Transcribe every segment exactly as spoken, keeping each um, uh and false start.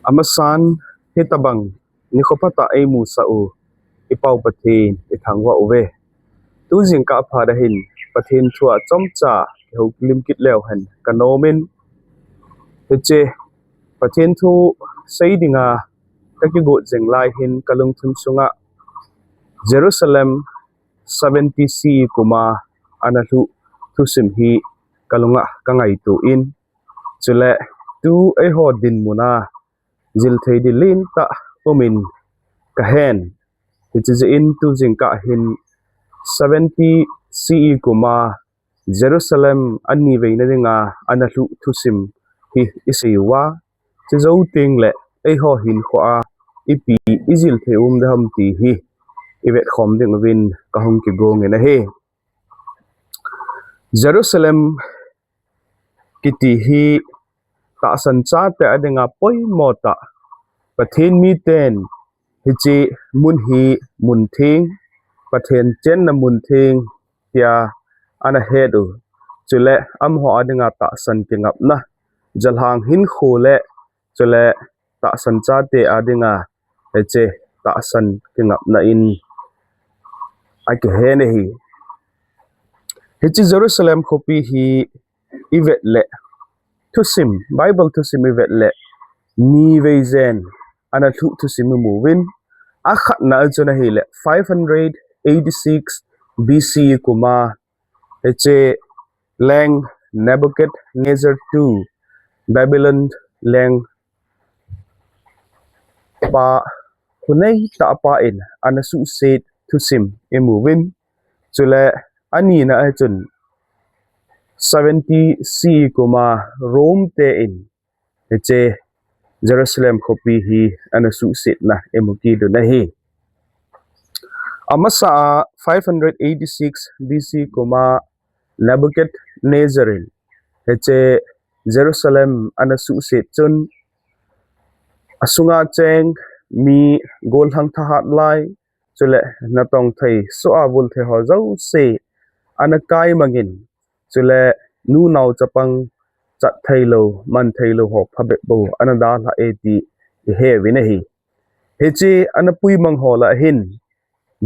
Amasan, hitabang nikho phatah eimusah u i Pau Pathen ithangvah uve. Tu jingkah phat ahin Pathen thua chomcha kihoulim kit leu hen kanom in, hiche Pathen thu sei dinga kakigot jing lai hin kalungthim sunga Jerusalem seventy C E kuma ana lhuh thusim hi kalunga kangaito in, chule tu eiho dinmuna jil thei ding lentah umin kahen. Hiche jeh in tu jingkah hin seventy C E kuma Jerusalem aniveina dinga ana lhuh thusim hi isei uva, chujou tengle eiho hinkhoa ipi ijil thei um ding ham ti hi ivetkhom ding uvin kahung kigong in ahi. Jerusalem kiti hi tahsan chate adinga poimo tah, Pathen miten hiche mun hi mun theng, Pathen chenna mun theng tia ana het u. Chule amaho adinga tahsan kingapna, jalhang hinkho le chule tahsan chate adinga hiche tahsan kingapna in akihen ahi. Hiche Jerusalem khopi hi ivet le, thusim, Bible thusim ivet le, nivei jen ana lhuh thusim imu uvin, akhatna a chun ahile five hundred eighty-six B C kuma hiche leng Nebuchadnezzar two, Babylon lengpa, huneitahpa in ana suhset thusim imu uvin, chule anina a chun seventy C E kuma Rome te in hiche Jerusalem khopi hi ana suhsetna imu kit un ahi. Amasa a five hundred eighty-six B C kuma Nebuchadnezzar in hiche Jerusalem ana suhset chun, asunga cheng mi gollhang thahat lai, chule natong thei, soh a vul thei ho jouse ana kaimangin, chule nu nao chapang chat theilou, man theilou ho phabep bou ana dalhah e ti ihe uvin ahi. Hiche ana puimang ho lah a hin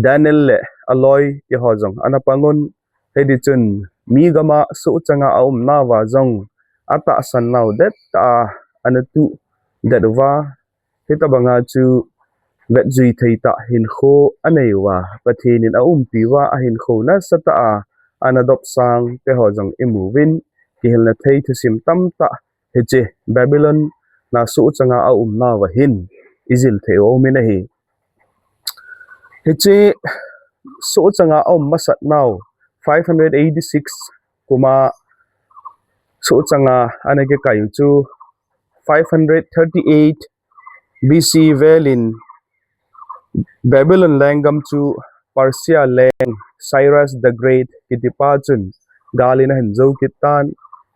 Daniel le aloi ti ho jong ana pang un, hiti chun mi gama sohchanga aumnauva jong atahsan nau dettah a ana tuh det uva, hitabanga chu vetjui thei tah hinkho anei uva, Pathen in aumpi uva, ahinkho nasatah a ana dopsang te ho jong imu uvin, kihilna thei thusim tamtah hiche Babylon na sohchanga aumnauva hin ijil thei u aumin ahi. Hiche sohchanga aum masat nau five hundred eighty-six kuma sohchanga ana kikai u chu five hundred thirty-eight B C vel in Babylon lenggam chu Persia leng Cyrus the Great kitipa chun gal in ahin jou kit tan.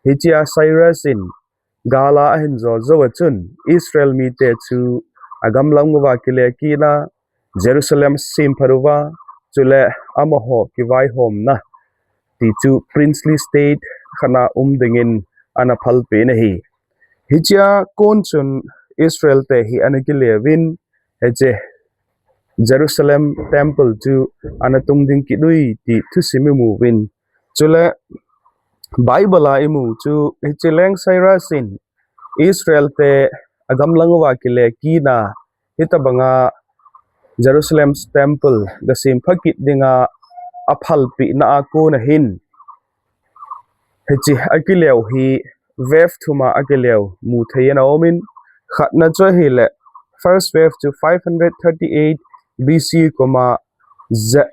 Hichea Cyrus in gal a ahin jou jou a chun Israel mite chu agamlang uva kile kit a, Jerusalem semphat uva, chule amaho kivaihomna ti chu princely state khat a um dingin ana phalpeh in ahi. Hichea kon chun Israel te hi ana kile uvin, hiche Jerusalem temple chu ana tung ding kit uve ti thusim imu uvin. Chule Bible a imu chu hiche leng Cyrus in Israel te agamlang uva kile kit a, hitabanga Jerusalem temple gasempha kit dinga aphalpehna a kon ahin hiche akile u hi wave thum a akile u mu thei in aumin, khatna chu ahile, first wave chu five hundred thirty-eight B C kuma Je-,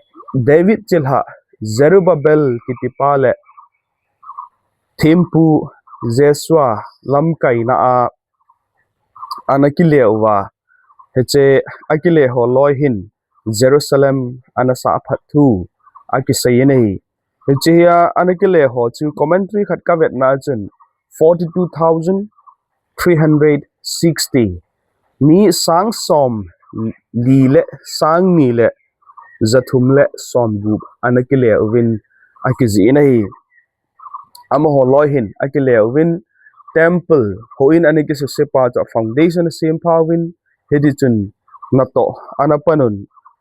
David chilhah Zerubbabel kitipa le thempu Jeshua lamkaina a ana kile uva, hiche akile ho loi hin Jerusalem ana sahphat thu akisei in ahi. Hiche hi a ana kile ho chu commentary khat kavetna chun forty-two thousand three hundred sixty, mi sang som li le sang ni le jathum le somgup ana kile uvin akijih in ahi. Amaho loi hin akile uvin temple, houin ana kisuse pa chu foundation asem phauvin, hiti chun natoh ana panun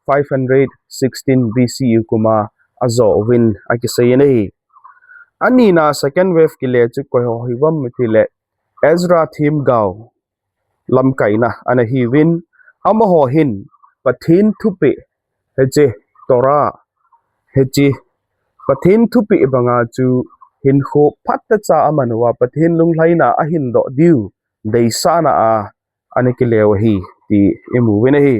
five hundred sixteen B C E kuma ajouvin akisei in ahi. Anina second wave kile chu koi ho hiuvem itile Ezra themgao lamkaina ana hiuvin, amaho hin Pathen thupeh, hiche Torah, hiche Pathen thupeh banga chu hinkho phatechan aman uva Pathen lunglhaina ahin doh diu deisahna a ana kile u ahi ti imu uvin ahi.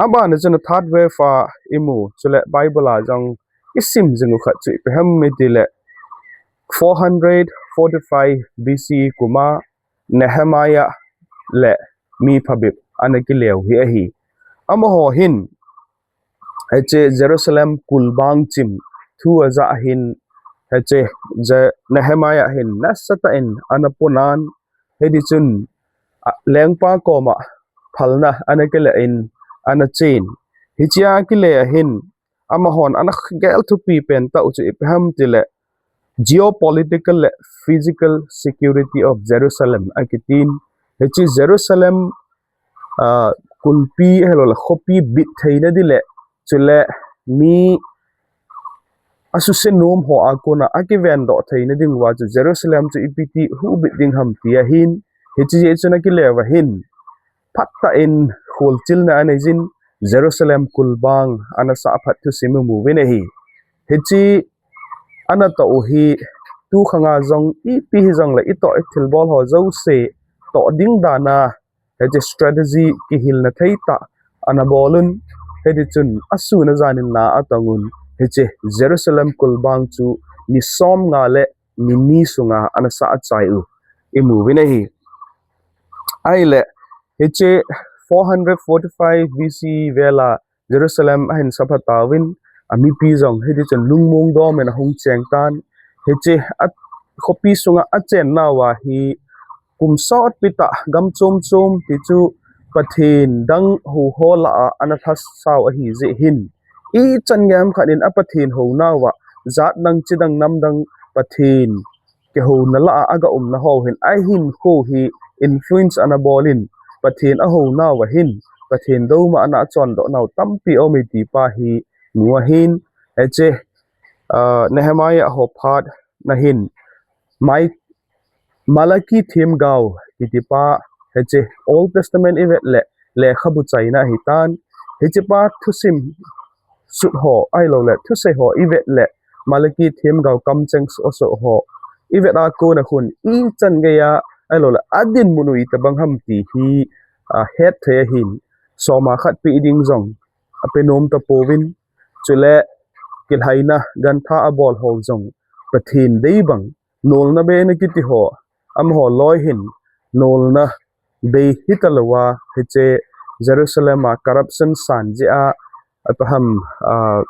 Abana chun third wave a imu, chule Bible a jong isim jing u khat chu ipi ham itile four hundred forty-five B C E kuma Nehemiah le mi phabep ana kile u hi ahi. Amaho hin hiche Jerusalem kulbang chim thu ajah hin, hiche Je-, Nehemiah hin nasatah in ana ponan, hiti chun, a, lengpa koma phalna ana kile in ana chen. Hichea kile a hin amahon ana gel thupi pen tah u chu ipi ham itile geopolitical le physical security of Jerusalem akitin. Hiche Jerusalem, ah, kulpi ahilou le khopi bit theina ding le, chule mi asuse nom ho a kona akiven doh theina diuva chu Jerusalem chu ipi ti hubit ding ham ti ahin, hiche jeh chun akile uva hin phatechan kholchilna anei jin, Jerusalem kulbang ana sah phat thusim imu uvin ahi. Hiche ana toh u hi tukhanga jong ipi hijongle itoh ithilbol ho jouse toh ding dan a, hiche strategy kihilna thei tah ana bolun, hiti chun asun ajan in na atongun, hiche Jerusalem kulbang chu ni somnga le ni ni sunga ana sah achai u imu uvin ahi. Ahile, hiche four hundred forty-five B C vela Jerusalem ahin sah phat tauvin, amipi jong hiti chun lungmong dom in ahung cheng tan. Hiche a, khopi sunga achen nauva hi kum sotpi tah gam chom chom ti chu Pathen dang hou ho lah a ana lhasau ahi jeh hin, ichan gei ham khat in a Pathen hou nauva jat dang, chi dang, nam dang Pathen kihouna lah a aga umna ho hin ahinkho hi influence ana bol in, Pathen ahou nauva hin Pathen douma ana chondoh nau tampi aum e ti pa hi mu ahin, hiche, ah, Nehemiah ho phat na hin, Mai-, Malachi themgao kiti pa, hiche Old Testament ivet le lekhabu chaina ahitan, hiche pa thusim sut ho ahilou le thusei ho ivet le Malachi themgao kamcheng soh soh ho ivet a kona khun ichan gei a ahilou le adinmun u itobang ham ti hi, ah, hetthei ahin, soma khat pe ding jong ape nom tapouvin, chule kilhaina gantha abol ho jong Pathen dei bang, nolna beina kiti ho, amaho loi hin nolna bei hitalouva, hiche Jerusalem a corruption san jeh a, ahi ham, ah,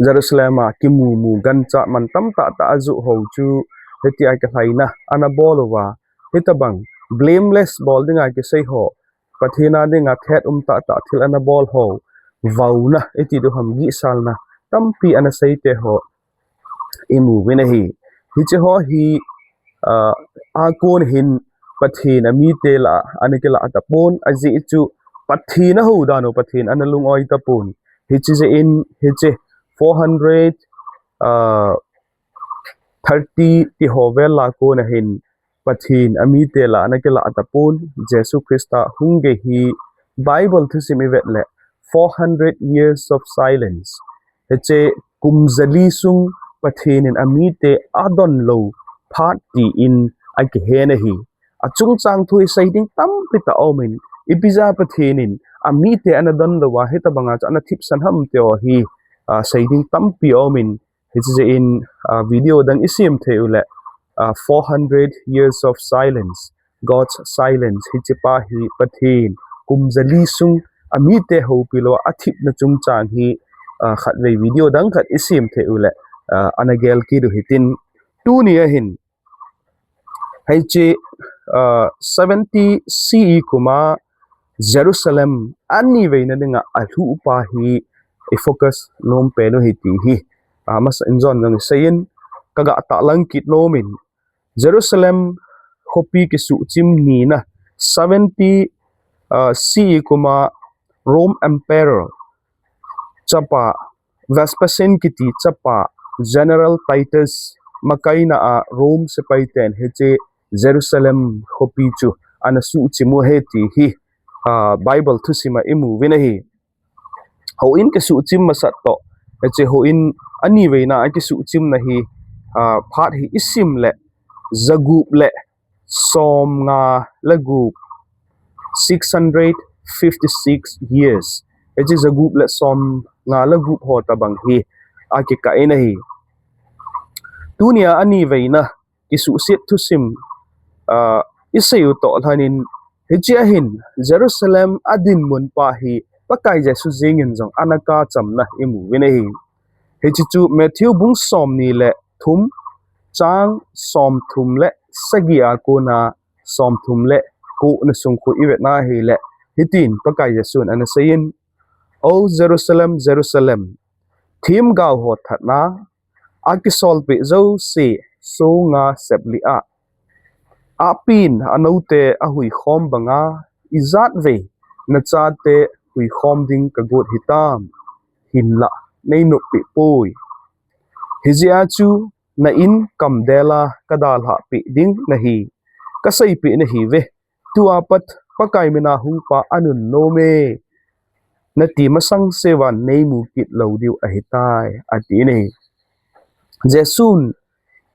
Jerusalem a kimu mu gancha man tamtah tah ajoh ho chu, hitia kilhaina ana bol uva, hitobang blameless bol dinga kisei ho, Pathen a dinga thet um tah tah thil ana bol ho, vauna iti diu ham, gihsalna tampi ana sei te ho imu uvin ahi. Hiche ho hi, ah, a kon hin Pathen amite lah a ana kilah tapon, ajeh chu Pathen ahou dan u Pathen ana lung-oi tapon. Hiche jeh in hiche four hundred, ah, thirty ti ho vel a kona hin Pathen amite lah a ana kilah tapon, Jesu Christa hung gei hi Bible thusim ivet le four hundred years of silence. Hiche kum jali sung Pathen in amite adon lou phat tin akihen ahi. Achungchang thu hi sei ding tampi tah aumin, ipi jeh a Pathen in amite ana don louva hitobanga chu ana thipsan ham ti ho hi, ah, sei ding tampi aumin, hiche jeh in, ah, video dang isem thei u le, ah, four hundred years of silence, God's silence, hiche pa hi Pathen kum jali sung amite houpi louva athipna chungchang hi, ah, khatvei video dang khat isem thei u le, ah, ana gel kit u hitin, tuni a hin, hiche, ah, seventy C E kuma Jerusalem aniveina dinga alhuh pa hi i focus nom pen u hiti hi, ah, masa in jon jong isei in, kaga tahlang kit nomin, Jerusalem khopi kisuhchim nina, seventy, uh, C E kuma Rome Emperor chapa Vespasian kiti chapa General Titus makaina a Rome sepai ten hiche Jerusalem khopi chu ana suhchim u ahi ti hi, ah, Bible thusima imu uvin ahi. Houin kisuhchim masat toh, hiche houin aniveina a kisuhchimna hi, ah, phat hi isim le, jagup le somnga le gup, six hundred fifty-six years. Hiche jagup le somnga le gup ho tabang hi akikah in ahi. Tunia aniveina kisuhset thusim, ah, isei u toh lhonin, hiche ahin Jerusalem adinmun pa hi Pakai Jesu jengin jong ana kachamna imu uvin ahi. Hiche chu Matthew bung somni le thum, chang somthum le sagi a kona somthum le ko na sung khu ivetna ahile, hitin Pakai Jesun ana seiyin, O Jerusalem, Jerusalem, themgao ho thatna akisolpeh jouse songa seplih a, apin anoute ahuikhom banga ijat vei nachate huikhom ding kagot hitam, hinlah neinopeh poi. Hijeh a chu na in kamdela kadalhah peh ding nahi, kaseipeh nahiuve. Tua pat Pakai mina hungpa anunnom e, nati masang seuvin neimu kit lou diu ahitai, ati in ahi. Jesun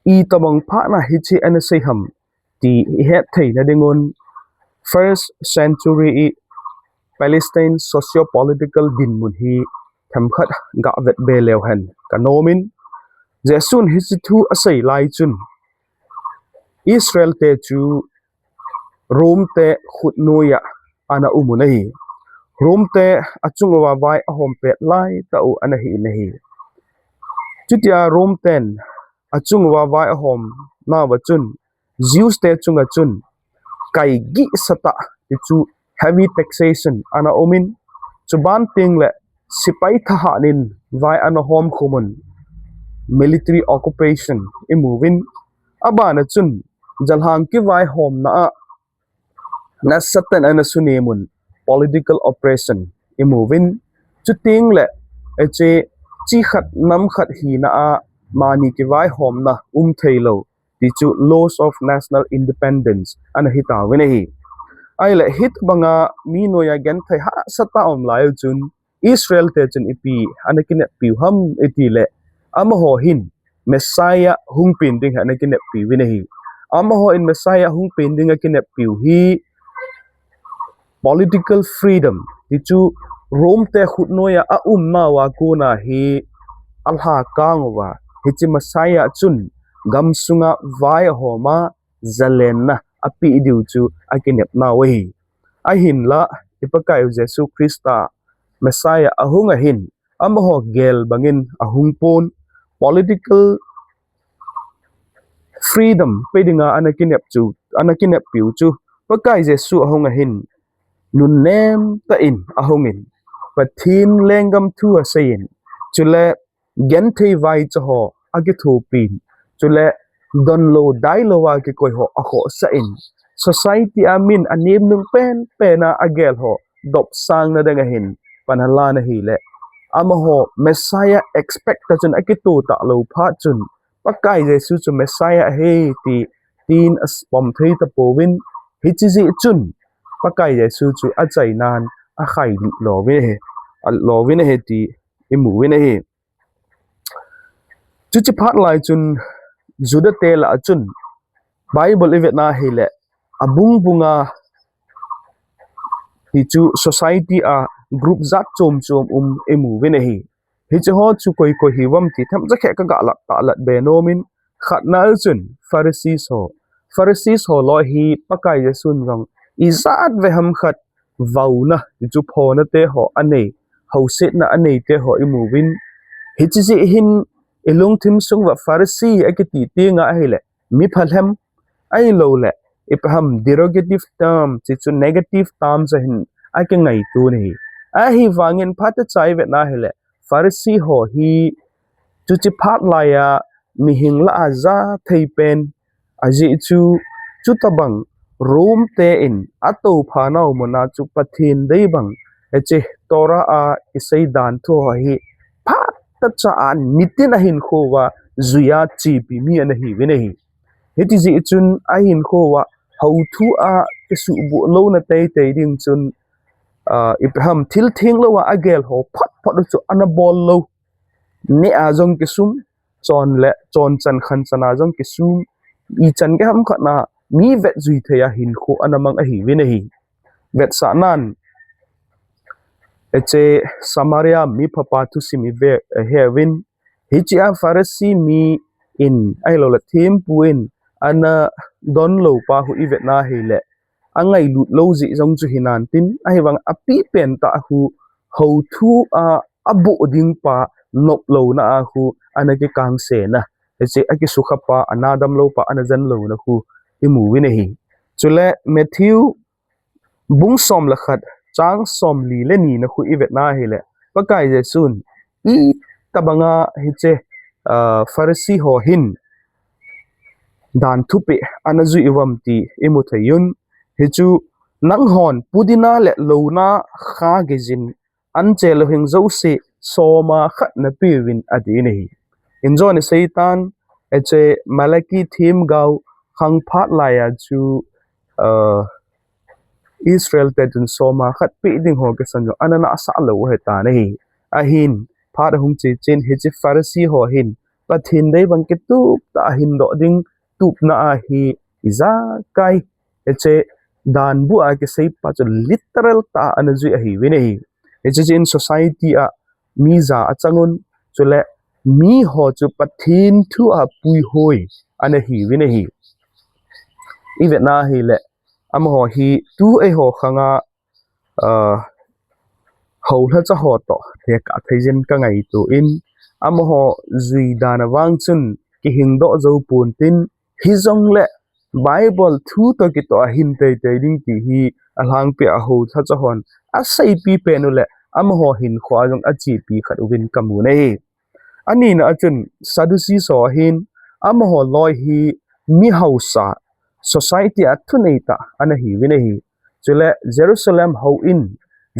itobang phatna hiche ana sei ham ti ihet theina dingun, first century i Palestine socio-political dinmun hi themkhat gavet be leu hen kanomin, Jesun hiche thu asei lai chun Israel te chu Rome te khutnoiya ana um u ahi. Rome te achunguva vai ahom pet laitah u ana hi in ahi. Chutia Rome ten achunguva vai ahom nauva chun Jews te chunga chun kaigihsatah, hichu heavy taxation ana umin, chuban tengle sepai thahat in vai ana homkhumun, military occupation imu uvin, abana chun jalhang kivaihomna a nasatah in ana sunemun, political oppression imu uvin, chutengle hiche chi khat nam khat hina a mani kivaihomna um theilou, tichu loss of national independence ana hitauvin ahi. Ahile hitobanga mi noiya genthei hahsatah a um lai u chun Israel te chun ipi ana kineppiu ham itile, amaho hin Messiah hung pen ding hi ana kineppiuvin ahi. Amaho in Messiah hung pen ding akineppiu hi political freedom, tichu Rome te khutnoiya aumnauva kona hi alhakang uva, hiche Messiah chun gamsunga vai ahoma jalenna apeh diu chu akinepnau ahi. Ahinla i Pakaiu Jesu Christa Messiah ahunga hin amaho gel bangin ahungpon, political freedom pe dinga ana kinep chu, ana kineppiu chu Pakai Jesu ahunga hin nunnemtah in ahungin, Pathen lenggam thu aseiyin, chule genthei vaicha ho akithopin, chule donlou dailouva kikoi ho akhohsah in, society a min anemnung penpen a agel ho dopsangna dinga hin pan alan ahile, amaho Messiah expect a chun akitoh talou phat chun, Pakai Jesu chu Messiah ahi ti tin apom thei tapouvin, hiche jeh chun Pakai Jesu chu achainan akhailih louvin ahi, alouvin ahi ti imu uvin ahi. Chuche phat lai chun Juda te lah a chun Bible ivetna ahile, abungbunga hichu society a group jat chom chom um imu uvin ahi. Hiche ho chu koi koi hiuvem ti themcha khat kaga lah tahlat be nomin, khatna chun Pharisees ho. Pharisees ho loi hi Pakai Jesun jong ijat ve ham khat vauna, hichu phona te ho anei, housetna anei te ho imu uvin, hiche jeh hin ilungthim sunguva Pharisee akiti tenga ahile, mi phalhem ahiloule, ipi ham derogative term, tichu negative terms a hin akingaito ahi. Ahivangin phatechan ivetna ahile, Pharisee ho hi chuche phat laiya mihing lah a jathei pen, ajeh chu Chutabang Rome te in atoupha nau muna chu Pathen dei bang, hiche Torah a kisei dan thu ho hi phat tah cha a nitin ahinkho uva juiya chepi mi ana hiuvin ahi. Hiti jeh chun ahinkho uva hou thu a kisuhbuh louna teitei ding chun, ah, ipi ham, thil theng lou a agel ho phot phot u chu ana bol lou. Neh a jong kisum, chon le, chon chan khan chan a jong kisum, ichan gei ham khat na mi vetjui thei a hinkho ana mang ahiuvin ahi. Vetsahnan, hiche Samaria mi phapa thusim ive, eh, heuvin, hiche a Pharisee mi in, ahilou le thempu in, ana donlou pa hu ivet na hile, angailut lou jeh jong chu hinantin, ahivang apipen tah hu, hou thu a, aboh ding pa nop louna a hu, ana kikangse na. Hiche akisukha pa, ana damlou pa, ana jen louna hu, imu uvin ahi. Chule Matthew bung som le khat, chang somli le ni na hu ivet na hile, Pakai Jesun, itobang a hiche, ah, Pharisee ho hin dan thupeh ana jui uvem ti imu thei un. Hichu, nanghon pudina le louna kha geijin, anche louhing jouse soma khat napeuvin, atin ahi. Injong iseitan, hiche Malachi themgao khangphat laiya chu, ah, Israel te chun soma khat pe ding ho kisan jong ana nahsah lou u ahitan ahi. Ahin, phat ahung che chen hiche Pharisee ho hin, Pathen dei bang kitup tah a hindoh ding tupna a hi ijakai, hiche dan bu a kisei pa chu literal tah a ana jui ahiuvin ahi. Hiche chun society a mi ja achang un, chule mi ho chu Pathen thu a puihoi ana hiuvin ahi. Ivet na hile, amaho hi tu eiho khang a, ah, houlhacha ho toh tekah thei jin kangaito in, amaho jui dan a vang chun kihingdoh jou pontin, hijongle Bible thu toh kitoh a hin teitei ding ti hi alhangpi a houlhacha hon aseipi pen u le, amaho hinkho a jong achepi khat uvin kamu nahi. Anina a chun Sadducees ho hin, amaho loi hi mi haosa, society a thunei tah ana hiuvin ahi. Chule Jerusalem houin,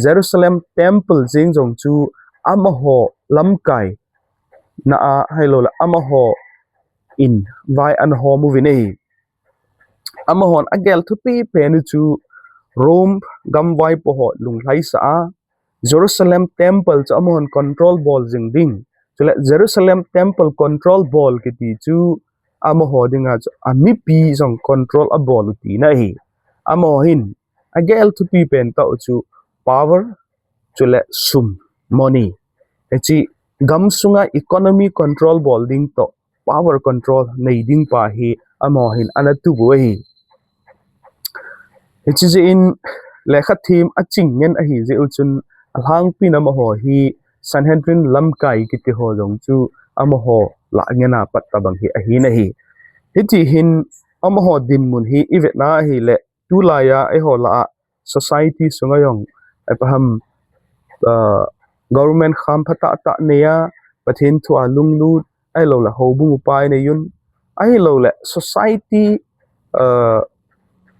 Jerusalem temple jeng jong chu amaho lamkai na a, ahilou le amaho in vai ana hom uvin ahi. Amahon agel thupi pen u chu Rome gam vaipo ho lunglhaisah a, Jerusalem temple chu amahon control bol jing ding. Chule Jerusalem temple control bol kiti chu amaho dinga chu amipi jong control abol u tina ahi. Amaho hin agel thupi pen tah u chu power, chule sum, money. Hiche gam sunga economy control bol ding toh power control nei ding pa hi amaho hin ana tup u ahi. Hiche jeh in lekhathem aching ngen ahi jeh u chun alhangpin amaho hi Sanhedrin lamkai kiti ho jong chu amaho lah ngen a pat tobang hi ahin ahi. Hiti hin amaho dinmun hi ivet na hile, tulaiya eiho lah a society sunga jong, ipi ham, ah, government kham phatah tah neiya, Pathen thu a lunglut, ahilou le houbung upa inei un, ahilou le society, ah,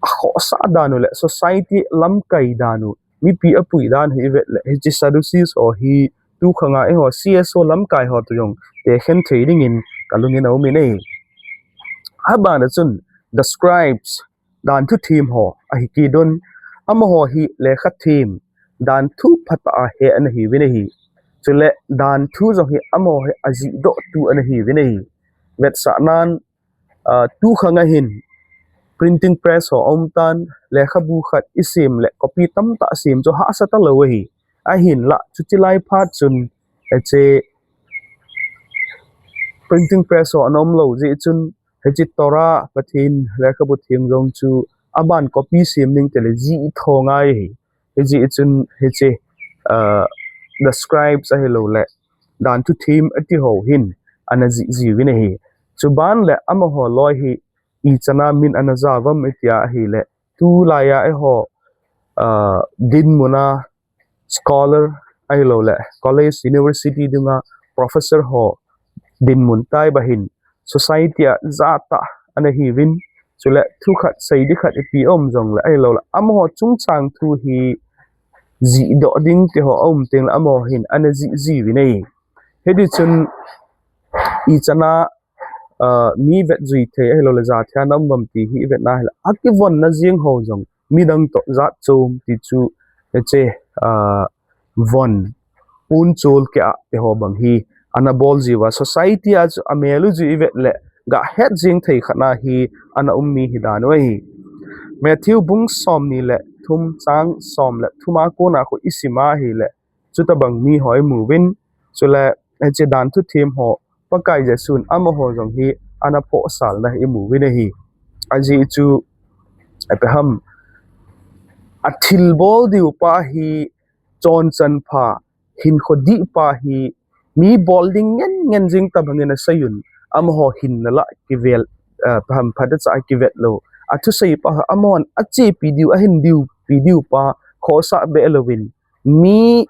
akhohsah dan u le society lamkai dan u, mipi apui dan u hi ivet le, hiche Sadducees ho hi tu khang a eiho C S O lamkai ho toh jong tekhen thei dingin kalungin aumin ahi. Abana chun the scribes, dan thu them ho ahi kit un. Amaho hi lekhathem, dan thu phatah a he ana hiuvin ahi. Chule dan thu jong hi amaho hi ajihdoh tu ana hiuvin ahi. Vetsahnan, ah, tu khang a hin printing press ho aum tan, lekhabu khat isem le copy tamtah sem chu hahsa talou ahi. Ahinlah chuche lai phat chun, hiche printing press ho ana um lou jeh chun, hiche Torah, Pathen lekhabu them jong chu aban copy sem ding tile jih tho ngai ahi. Hijeh chun hiche, ah, the scribes ahilou le dan thu them ati ho hin ana jih jiuvin ahi. Chuban le amaho loi hi ichan a min ana ja uvam itia ahile, tulaiya eiho, ah, dinmun a scholar ahilou le college, university dunga professor ho dinmun tai ba hin society a jatah ana hiuvin, Chule thu khat, sei di khat ipi um jongle, ahilou le, amaho chungchang thu hi jihdoh ding ti ho um teng le, amaho hin ana jih jiuvin ahi. Hiti chun ichan a, ah, mi vetjui thei ahilou le, jathei a na um ham ti hi ivet na hile, akivon na jeng ho jong midang toh jat chom ti chu, hiche, ah, von, pon chol keh a ti ho bang hi ana bol jiuva, society a chu amel u jui ivet le, ga het jeng thei khat na hi ana um mi hi dan u ahi. Matthew bung som ni le thum chang som le thum a kona khu isim a hile, chutabang mi ho imu uvin, chule hiche dan thuthem ho Pakai Jesun amaho jong hi ana phohsal na imu uvin ahi. Ajeh chu, ipi ham, athilbol diu pa hi, chonchan pha, hinkho dih pa hi, mi bol ding ngen ngen jing tabang in asei un, amaho hinna lah kivel, eh, ipi ham, phatecha a kivet lou. Athusei pa, amahon achepi diu, ahin diupi diu pa, khohsah beh louvin, mi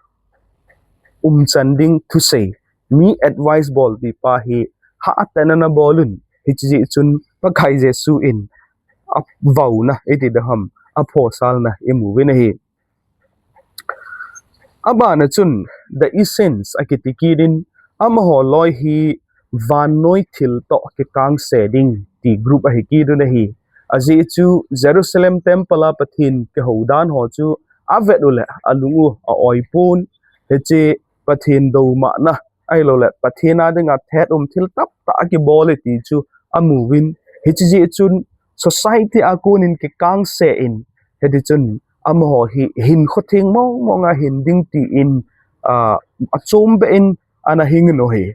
umchan ding thusei, mi advice bolpi pa hi, hatah in ana bol un, hiche jeh chun Pakai Jesu in avauna, iti ding ham, aphohsal na imu uvin ahi. Abana chun, The Essenes akiti kit in, amaho loi hi vannoi thil toh kikangse ding ti group ahi kit un ahi. Ajeh chu Jerusalem temple a Pathen kihou dan ho chu avet u le alung u a-oi pon, hiche Pathen doumahna ahilou le, Pathen a dinga thet um thil tamtah akibol e ti chu amu uvin, hiche jeh chun society a kon in kikangse in, hiti chun amaho hi hinkho theng mong mong a hin ding tin, ah, achom beh in ana hing u ahi.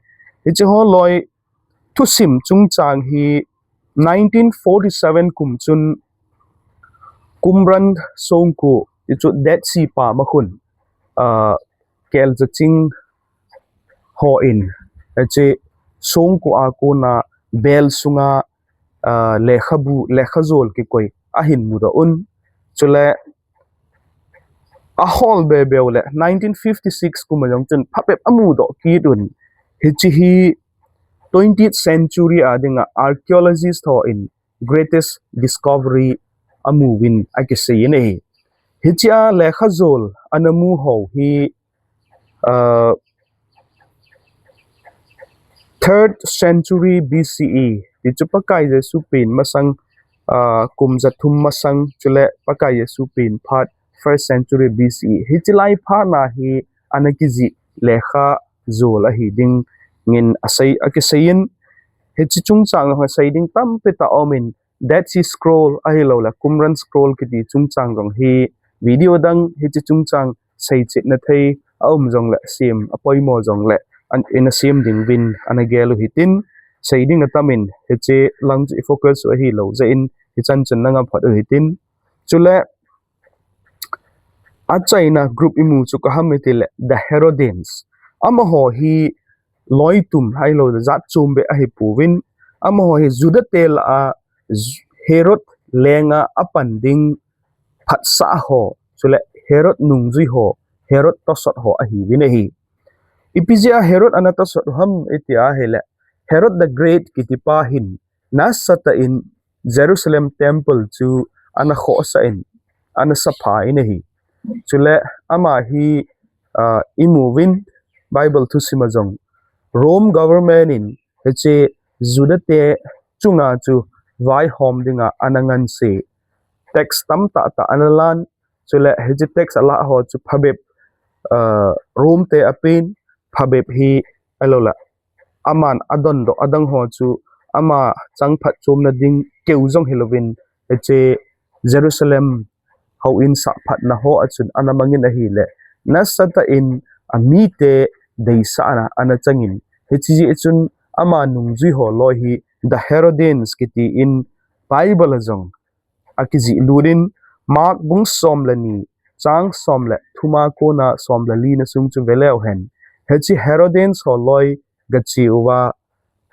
Hiche ho loi thusim chungchang hi nineteen forty-seven kum chun Qumran songkho, ti chu Dead Sea pam a khun, ah, kelcha ching hon, hiche songkho a kona bel sunga, ah, lekhabu, lekhajol kikoi ahin mudoh un. Chule ahol bebe u le nineteen fifty-six kum a jong chun phabep amudoh kit un. Hiche hi twentieth century a dinga archaeologist hon greatest discovery amu uvin akisei in ahi. Hiche a lekhajol ana mu ho hi, ah, third century B C E, ti chu Pakai Jesu pen masang, ah, kum jathum masang, chule Pakai Jesu pen phat first century B C E. Hiche lai phat na hi ana kijih lekhajol ahi ding in asei, akisei in, hiche chungchang a sei ding tampi tah aum in, Dead Sea Scroll ahilou le, Qumran Scroll kiti chungchang jong hi video dang hiche chungchang seichetna thei aum jongle, sem apoimo jongle, an, ina sem ding uvin ana gel u hitin, sei ding atam in, hiche lang chu i focus u ahilou jeh in, hichan chun na ngam phat u hitin. Chule, achaina group imu chu koi ham iti le, The Herodians. Amaho hi loitum ahilou le jat chom beh ahi pouvin, amaho hi Juda te lah a Ju-, Herod lenga apan ding phatsah ho, chule Herod nungjui ho, Herod tosot ho ahiuvin ahi. Ipi jeh a Herod ana tosot u ham iti a hile, Herod the Great kiti pa hin nasatah in Jerusalem temple chu ana khohsah in, ana sapha in ahi. Chule ama hi, ah, imu uvin Bible thusim a jong Rome government in hiche Juda te chunga chu vaihom dinga ana nganse. Tax tamtah tah ana lan, chule hiche tax alah ho chu phabep, ah, Rome te apen, phabep hi ahilou le, aman adondoh adang ho chu ama chang phatchomna ding keu jong hilouvin, hiche Jerusalem houin sahphatna ho a chun ana mangin ahile, nasatah in amite deisahna ana changin, hiche jeh chun ama nungjui ho loi hi The Herodians kiti in Bible a jong akijih lut in, Mark bung som le ni, chang som le thum a kona som le li na sung chu ve leu hen. Hiche Herodians ho loi gache uva,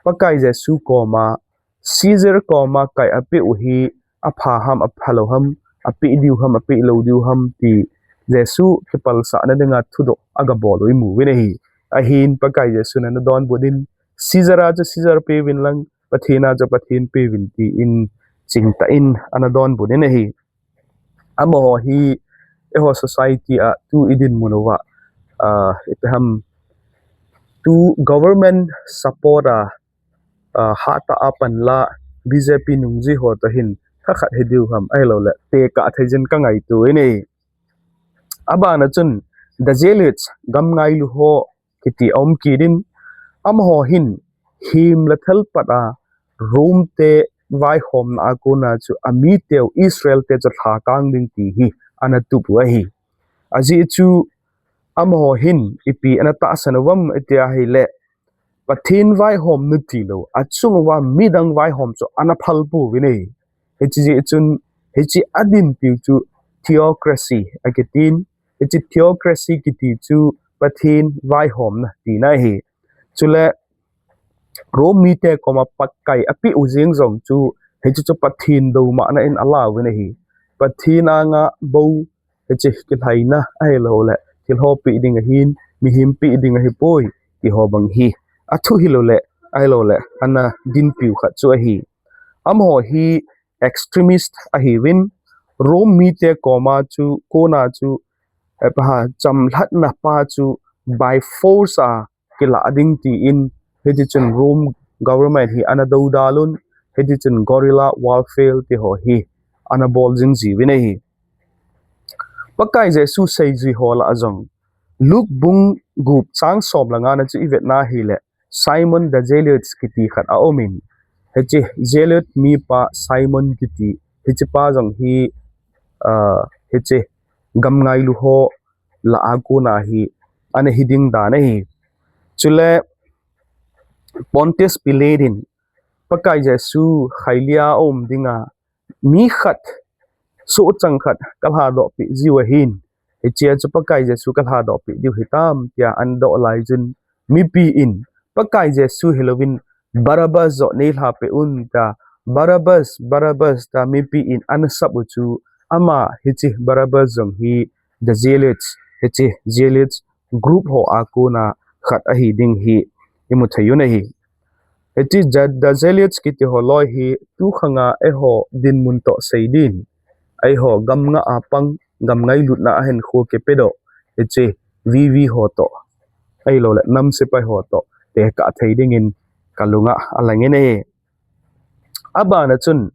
Pakai Jesu koma, Caesar koma kai apeh u hi apha ham, aphalou ham, apeh diu ham, apeh lou diu ham ti Jesu kipalsahna dinga thudoh agabol u imu uvin ahi. Ahin Pakai Jesun ana donbut in, Caesar a chu Caesar peuvin lang, Pathen a chu Pathen peuvin tin chingtah in ana donbut in ahi. Amaho hi eiho society a tu idinmun uva, ah, ipi ham, tu government support a, ah, hatah a panla B J P nungjui ho toh hin thakhat hidiu ham ahilouleh tekah thei jin kangaito in ahi. Abana chun the Zealots, gamngailu ho kiti aum kit in, amaho hin himle thalpat a Rome te vaihomna a kona chu amiteu Israel te chu lhakang ding ti hi ana tup u ahi. Ajeh chu amaho hin ipi ana tahsan uvem iti ahileh, Pathen vaihomna tilou, achung uva midang vaihom chu ana phalpouvin ahi. Hiche jeh chun, hiche adinpiu chu theocracy akitin, hiche theocracy kiti chu Pathen vaihomna tina ahi. Chule Rome mite koma Pakai apeh u jeng jong chu, hiche chu Pathen doumahna in alauvin ahi. Pathen anga bou, hiche kilhaina ahilouleh thilho peh ding ahin, mihem peh ding ahipoi, ti ho bang hi athu hilouleh, ahilouleh ana dinpiu khat chu ahi. Amaho hi extremist ahiuvin, Rome mite koma chu, kona chu, eh, paha chamlhatna pa chu by force a kilah ding tin, hitichun Rome government hi ana dodal un, hitichun guerrilla warfare ti ho hi ana bol jing jiuvin ahi. Pakai Jesu seijui ho lah a jong, Luke bung gup chang som le nga na chu ivetna hileh, Simon the Zealot kiti khat aumin, hiche Zealot mipa Simon kiti, hiche pa jong hi, ah, hiche gamngailu ho lah a kona hi ana hiding dan ahi. Chule Pontius Pilate in Pakai Jesu khailih a um dinga mi khat, sohchang khat kalhadoh peh jiu ahin, hichea chu Pakai Jesu kalhadoh peh diu hitam, tia ana doh laijun, mipi in Pakai Jesu hilouvin Barabbas joh neilha peh un, tia Barabbas, Barabbas, tia mipi in ana sap u chu, ama hiche Barabbas jong hi the Zealots, hiche Zealots group ho a kona khat ahi ding hi imu thei un ahi. Hiche the, the Zealots kiti ho loi hi tukhanga eiho dinmun toh seidin, eiho gamnga a pang, gamngailutna a hinkho kipedoh, hiche V V ho toh, ahilouleh nam sepai ho toh tekah thei dingin kalunga alangin ahi. Abana chun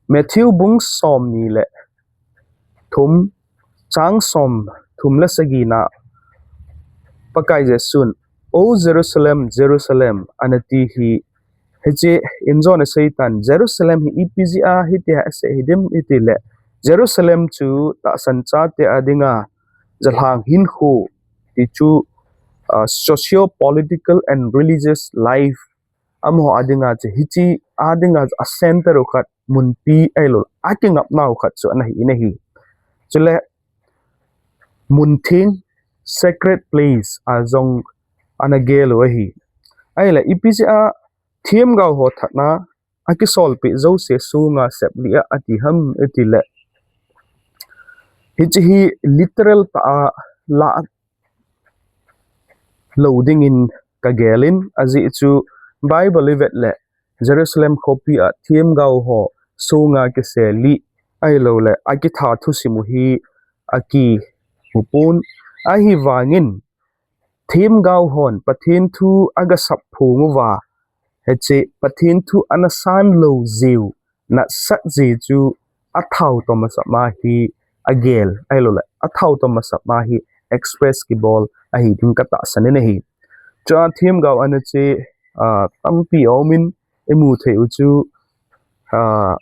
Matthew bung somni le thum, chang somthum le sagina, Pakai Jesun, O Jerusalem, Jerusalem, anati hi, hiche injona seitan, Jerusalem hi ipi jeh a hitia asei hidim itileh, Jerusalem chu tahsan chate a dinga jalhang hinkho, ti chu, ah, socio-political and religious life, amaho a dinga chu, hiche a dinga chu a center u khat, munpi ahilou, akingapnau khat chu ana hi in ahi. Chule muntheng, sacred place, a jong ana gel u ahi. Ahileh ipi jeh a themgao ho thatna akisolpeh jouse sunga seplih a ati ham itileh, hiche hi literal tah a lah lou dingin kagelin, ajeh chu Bible ivet leh Jerusalem khopi a themgao ho sunga kiseplih ahilouleh akitha thusim u hi akimu pon, ahivangin themgao hon Pathen thu agasap phong uva, hiche Pathen thu ana san lou jeh u nasat jeh chu athao toh masat ma hi agel ahilouleh athao toh masat ma hi express kibol ahi ding katahsan in ahi. Chua themgao ana che, ah, tampi aumin imu thei u chu, ah,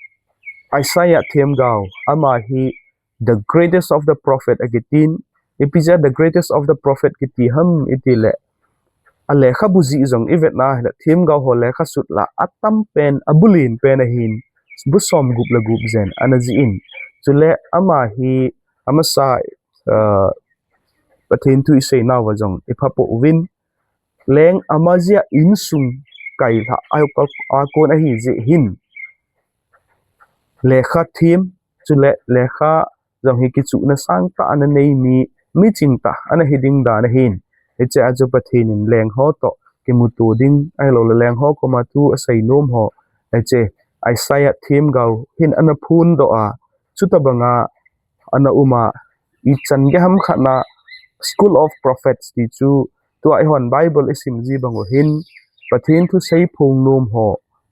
Isaiah themgao, ama hi the greatest of the prophet akitin, ipi jeh a the greatest of the prophet kiti ham itileh, alekhabu jih jong ivetna hileh themgao ho lekha sut lah a atam pen, abulen pen ahin, bu somgup le gup jen ana jih in. Chule ama hi amasa, ah, Pathen thu iseinauva jong iphapoh uvin, leng ama jeh a insung kailhah a kon ahi jeh hin, lekha them, chule lekha jong hi kichuhna sangtah ana nei mi, miching tah ana hi ding dan ahin. Hiche a chu Pathen in lengho toh kimuto ding ahilouleh lengho koma thu aseinom ho, hiche Isaiah themgao hin ana phondoh a, chutabanga ana um a, ichan gei ham khat na School of Prophets ti chu tua eihon Bible isim ji bang u hin Pathen thusei phong nom ho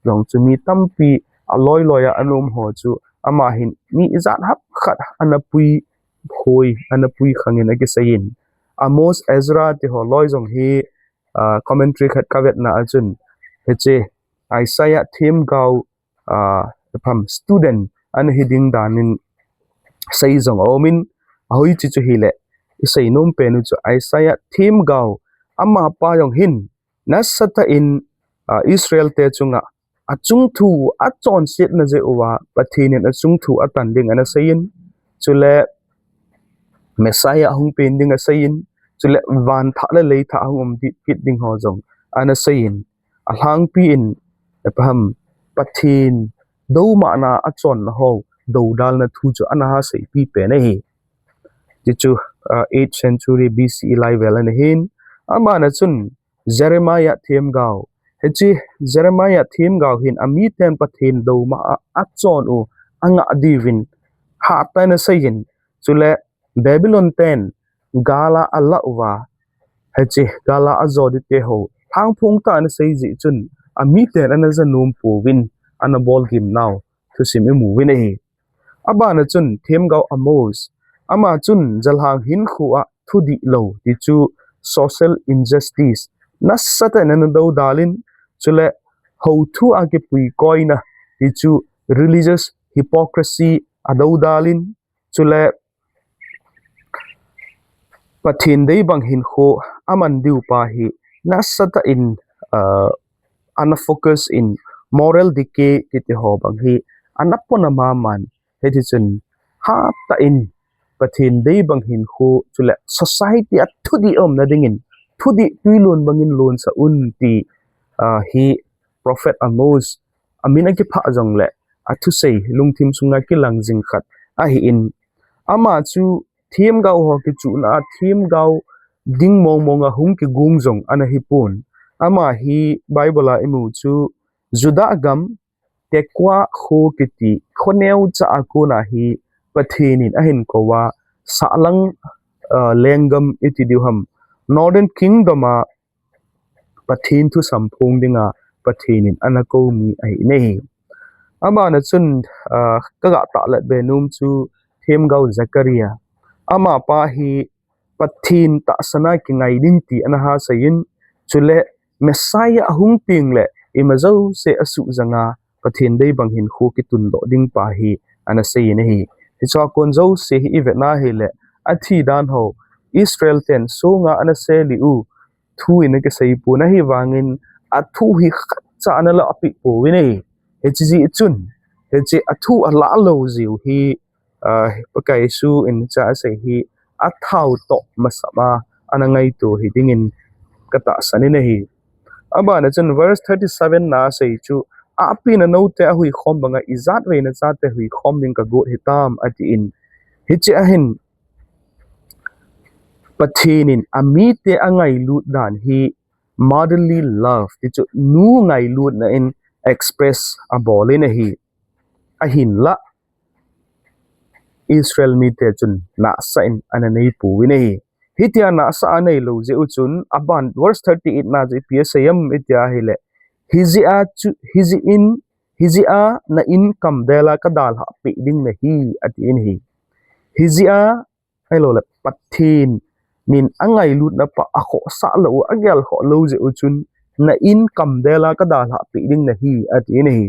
jong chu mi tampi aloi loi a ana um ho chu ama hin mi ijat ham khat ana pui hoi, ana pui khang in akisei in. Amos, Ezra ti ho loi jong hi, ah, commentary khat kavetna a chun hiche Isaiah themgao, ah, pam student ana hi ding dan in sei jong aum in, ahoiche chu hileh isei nom pen u chu Isaiah themgao amapa jong hin nasatah in, ah, Israel te chunga achung thu achonsetna jeh uva Pathen in achung thu atan ding ana sei in, chule Messiah hung pen ding asei in, chule van thah le lei thah hung um di-, kit ding ho jong ana sei in, alhangpi in, epaham, Pathen doumahna achonna ho dodalna thu chu ana ha seipi pen ahi. Ti chu, ah, eighth century B C E lai vel ana hin, abana chun Jeremiah themgao. Hiche Jeremiah themgao hin amiten Pathen doumah a achon u angah diuvin hatah in asei in, chule Babylon ten gal a alah uva, hiche gal a ajo ding te ho lhangphong tah in asei jeh chun amiten ana ja nom pouvin ana bol gim nau thusim imu uvin ahi. Abana chun themgao Amos, ama chun jalhang hinkho a thudih lou ti chu social injustice nasatah in ana dodal in, chule hou thu a kipui koina ti chu religious hypocrisy adodal in, chule Pathen dei bang hinkho aman diu pa hi nasatah in, ah, ana focus in moral decay kiti ho bang hi ana pona maman, hiti chun hatah in Pathen dei bang hinkho chule society a thudih umna dingin thudih tuilon bangin lonsah un ti, ah, hi prophet Amos amin akiphah jongle athusei lungthim sunga kilang jing khat ahi in, ama chu themgao ho kichuhna a themgao ding mong mong a hung kigong jong ana hi pon. Ama hi Bible a imu chu Judah gam Tekoa kho kiti kho neocha a kona hi Pathen in ahin kou a, sahlang, ah, lenggam iti diu ham, Northern Kingdom a Pathen thusam phong dinga Pathen in ana kou mi ahi in ahi. Abana chun, ah, kaga tahlat be nom chu themgao Zechariah. Amapa hi Pathen tahsan a kingai ding ti ana ha sei in, chule Messiah ahung teng le ima jouse asuh janga Pathen dei bang hinkho kitundoh ding pa hi ana sei in ahi. Hichea kon jouse hi ivet na hile, athi dan ho Israel ten songa ana seli u thu in akisei pon, ahivangin athu hi khatcha ana lahpeh pouvin ahi. Hiche jeh chun, hiche athu alah lou jeh u hi, ah, Pakai Jesu in hichea asei hi athao toh masanga ana ngaito hi dingin katahsan in ahi. Abana chun verse thirty-seven na asei chu, ahpin anoute ahuikhom banga ijatvei nachate huikhom ding kagot hitam, atin. Hichea hin Pathen in amite angailut dan hi motherly love ti chu nu ngailutna in express abol in ahi. Ahinlah Israel mite chun nahsah in ana nei pouvin ahi. Hitia nahsah anei lou jeh u chun, aban verse thirty-eight na chu ipi asei em itia hile, hijeh a chu, hijeh in, hijeh a na in kamdel a kadalhah peh ding nahi, atin ahi. Hijeh a, ahilou le, Pathen in angailutna pa akhohsah lou u, agel khoh lou jeh u chun, na in kamdel a kadalhah peh ding nahi, atin ahi.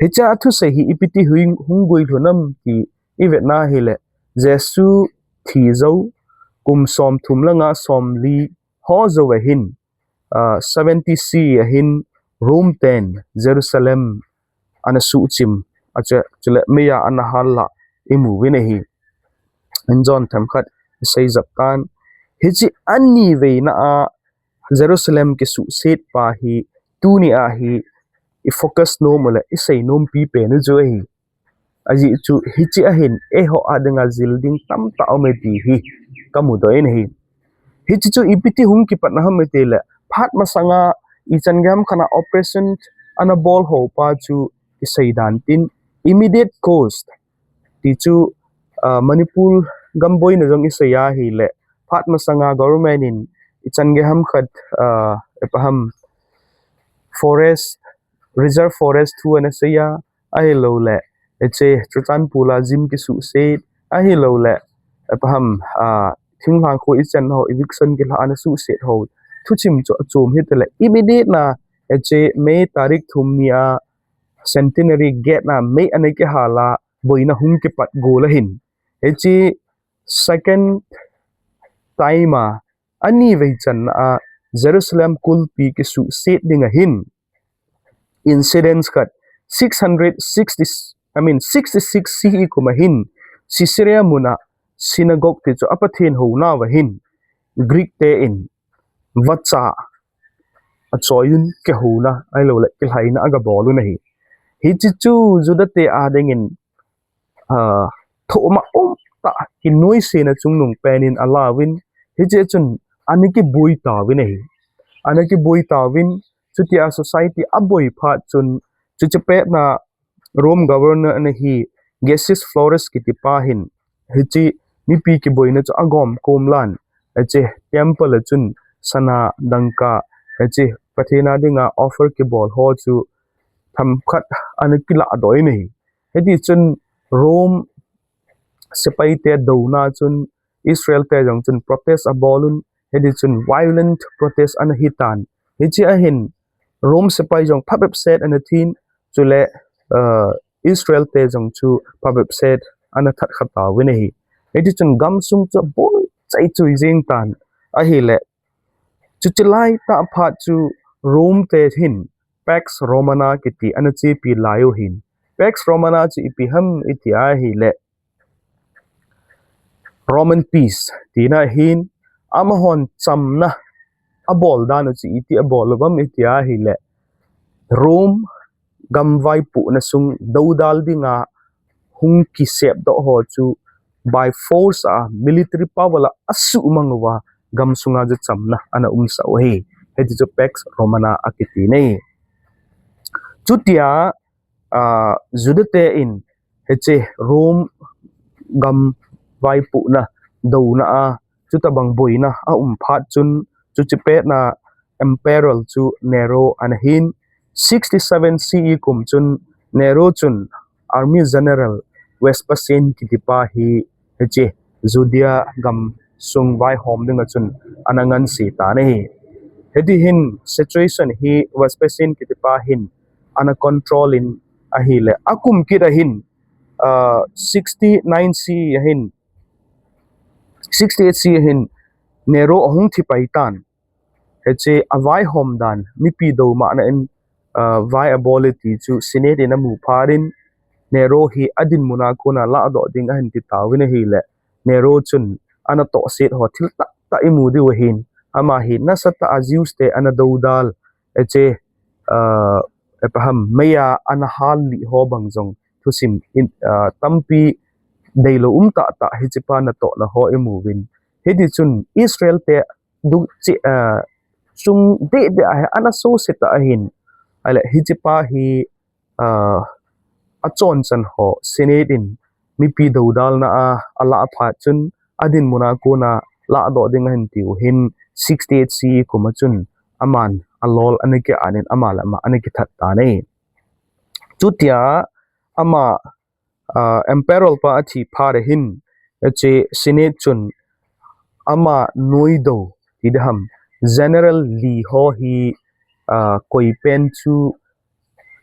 Hichea thusei hi ipi ti hung, hung guilhun am ti ivet na hile, Jesu thi jou, kum somthum le nga somli ho jou ahin, ah, seventy C E ahin Rome ten Jerusalem ana suhchim, achu, chule meiya ana hal lah imu uvin ahi. Injon themkhat isei jep tan. Hiche anivei na a Jerusalem kisuhset pa hi, tuni a hi i focus nom u le isei nompi pen u chu ahi. Ajeh chu hiche a hin eiho a dinga jil ding tamtah aume ti hi kamudoh in ahi. Hiche chu ipi ti hung kipatna ham iti le, phat masanga ichan gei ham khat a operation ana bol ho pa chu kisei dan tin, immediate cost ti chu, ah, Manipur gam boina jong isei ahile, phat masanga government in ichan gei ham khat, ah, ipi ham, forest, reserve forest thu ana sei a, ahilouleh, hiche Churachandpur a jim kisuhset, ahilouleh, ipi ham, ah, thinglhang kho ichan ho, eviction kilha ana suhset ho, thuchim chu achom hitale, immediate na, hiche May tarik thum ni a, Centenary Gate na mei ana kihal a, boina hung kipat gol ahin. Hiche second time a, ani vei channa a, Jerusalem kulpi kisuhset ding ahin. Incidents khat six hundred sixty, I mean, sixty-six C E kum ahin, Caesarea mun a synagogue ti chu a Pathen houna uva hin, Greek te in vacha achoiyun kihouna, ahilouleh kilhaina agabol un ahi. Hiche chu Juda te a dingin, ah, thoma umtah kinoisena chungnung pen in alauvin, hiche chun ana kiboi tauvin ahi. Ana kiboi tauvin, chutia society aboi phat chun, chuche petna Rome governor ana hi Cassius Florus kiti pa hin, hiche mipi kiboina chu agom kom lan, hiche temple a chun sana dangka, hiche Pathen a dinga offer kibol ho chu themkhat ana kiladoh in ahi. Hiti chun Rome sepai te douna chun Israel te jong chun protest abol un, hiti chun violent protest ana hitan. Hiche ahin Rome sepai jong phabep set ana thin, chule, uh, Israel te jong chu phabep set ana that kha tauvin ahi. Hiti chun gamsung chu boi chai chui jing tan ahile, chuche lai tah phat chu Rome te hin Pax Romana kiti ana chepi lai u ahin. Pax Romana chu ipi ham iti ahile, Roman peace tina ahin, amahon chamna abol dan u chu iti abol u ham iti ahile, Rome gam vaipohna sung doudal dinga hung kisepdoh ho chu by force a military power a asuhmang uva gamsunga chu chamna ana umsah u ahi. Hiti chu Pax Romana akiti ahi. Chutia, ah, Juda te in hiche Rome gam vaipohna douna a, chutabang boina aum phat chun, chuche petna emperor chu Nero ana hin, sixty-seven C E kum chun Nero chun army general Vespasian kiti pa hi hiche Judea gamsung vaihom dinga chun ana ngansi tan ahi. Hiti hin situation hi Vespasian kiti pa hin ana control in ahile, akum kit ahin, ah, sixty-nine C E ahin, sixty-eight C E ahin Nero ahung thi pai tan. Hiche avaihom dan, mipi doumahna in, ah, vai abol e ti chu Senate in amu phat in, Nero hi adinmun a kona ladoh ding ahin ti tauvin ahile, Nero chun ana tohset ho thil tahtah imu diu ahin, ama hi nasatah a Jews te ana doudal, hiche, ah, ipi ham, meiya ana hal lih ho bang jong thusim in, ah, tampi deilou um tahtah hiche pa natohna ho imu uvin. Hiti chun Israel te dungchih, ah, chung deh deh a hi ana suse tah ahin. Ahile hiche pa hi, ah, achonchan ho Senate in mipi doudalna a alah phat chun adinmun a kona ladoh ding ahin tiu hin sixty-eight C E kum a chun aman alol ana ki-an in ama le ama ana kithat tan ahi. Chutia ama, ah, emperor pa athi phat ahin, hiche Senate chun ama noidou ti ding ham, general li ho hi, ah, koi pen chu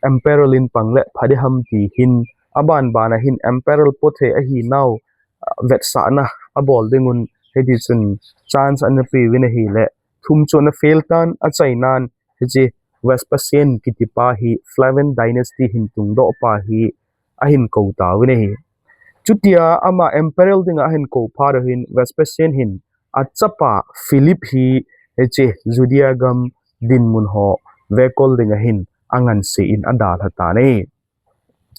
emperor in pang le pha ding ham ti hin, aban ban a hin emperor pothei ahinau, ah, vetsahna abol dingun hiti chun chance ana peuvin ahile, thum chu ana fail tan, achainan hiche Vespasian kiti pa hi Flavian dynasty hin tungdoh pa hi ahin kou tauvin ahi. Chutia ama emperor dinga ahin kou phat u hin Vespasian hin achapa Philip hi hiche Judea gam dinmun ho vekol dinga hin anganse in adalha tan ahi.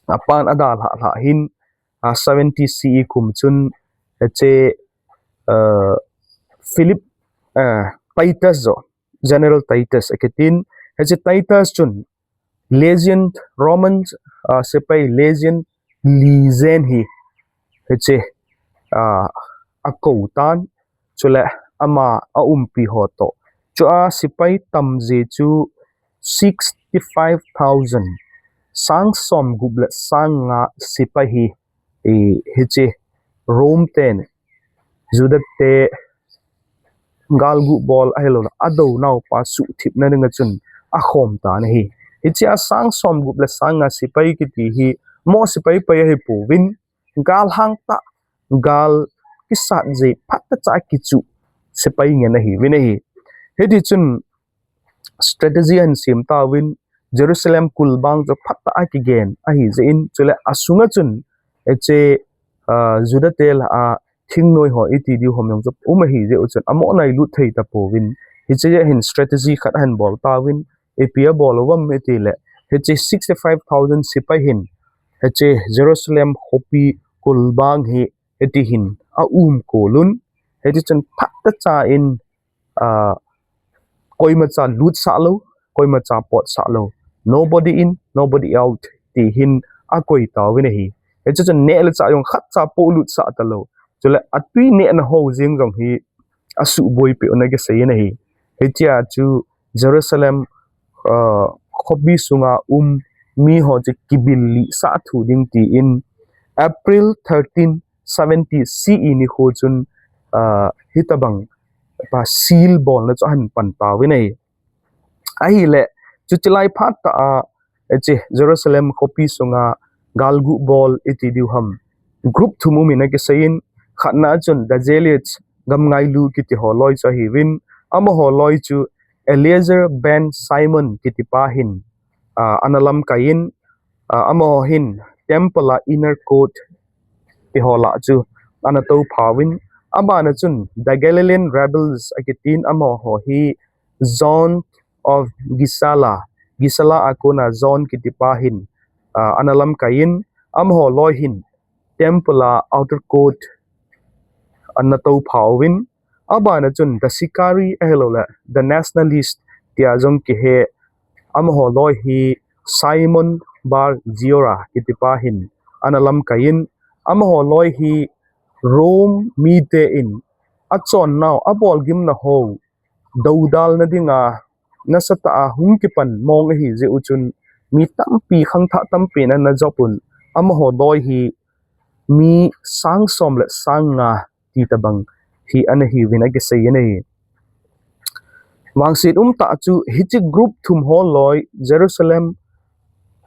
Apan adalhah lhah hin, ah, seventy C E kum chun hiche, ah, Philip, ah, Titus jo, General Titus akitin, hiche Titus chun legion, Roman, uh, sepai legion lijen hi, hiche, uh, akou tan, chule ama aumpi ho toh. Chua sepai tamji chu sixty-five thousand, sang som gup le sang nga sepai hi, i, hiche Rome ten Juda te galgu bol ahilouleh adounau pa suhthipna dinga chun akhom tan ahi. Hichea sang som gup le sang nga sepai kiti hi mo sepai pai ahi pouvin, gal hang tah, gal kisat ji phat tah cha kichu sepai ngen ahiuvin ahi. Hiti chun strategy ahin sem tauvin, Jerusalem kulbang chu phat tah a kigen ahi jeh in, chule asunga chun, hiche, ah, Juda te lah a thingnoi ho iti diu hom jong chu um ahi jeh u chun, amo nai lut thei tapouvin, hiche jeh hin strategy khat ahin bol tauvin, ipi abol uvem iti le, hiche sixty-five thousand sepai hin, hiche Jerusalem khopi kulbang hi, hiti hin aumkol un, hiti chun phat tah cha in, ah, koima cha lut sah lou, koima cha pot sah lou, nobody in, nobody out, ti hin akoi tauvin ahi. Hiche chun neh le chah jong khat cha po lut sah talou. Chule atui nehna ho jeng jong hi asuhboi peh un akisei in ahi. Hichea chu Jerusalem, ah, khopi sunga um mi ho chu kibil lih sah thu ding tin April thirteen seventy C E nikho chun, ah, hitabang pa seal bolna chu ahin pan tauvin ahi. Ahile, chuche lai phat tah a, hiche Jerusalem khopi sunga galgu bol iti diu ham group thum um in akisei in, khatna chun Dajelites gamngailu kiti ho loi chu ahiuvin, amaho loi chu Eleazar ben Simon kiti pa hin, ah, ana lamkai in, ah, amaho hin temple a inner court ti ho lah chu ana toupha uvin, abana chun the Galilean rebels akitin amaho hi John of Gisala, Gisala a kona John kiti pa hin, ah, ana lamkai in, amaho loi hin temple a outer court ana toupha uvin, abana chun the Sicarii ahilouleh the Nationalist tia jong kihe, amaho loi hi Simon Bar Giora kiti pa hin ana lamkai in, amaho loi hi Rome mite in achonnau, abolgimna ho doudalna dinga nasatah a hung kipan mong ahi jeh u chun mi tampi khangthah tampi in ana jop un, amaho loi hi mi sang som le sang nga titabang hi ana hiuvin akisei in ahi. Vangset umtah chu hiche group thum ho loi Jerusalem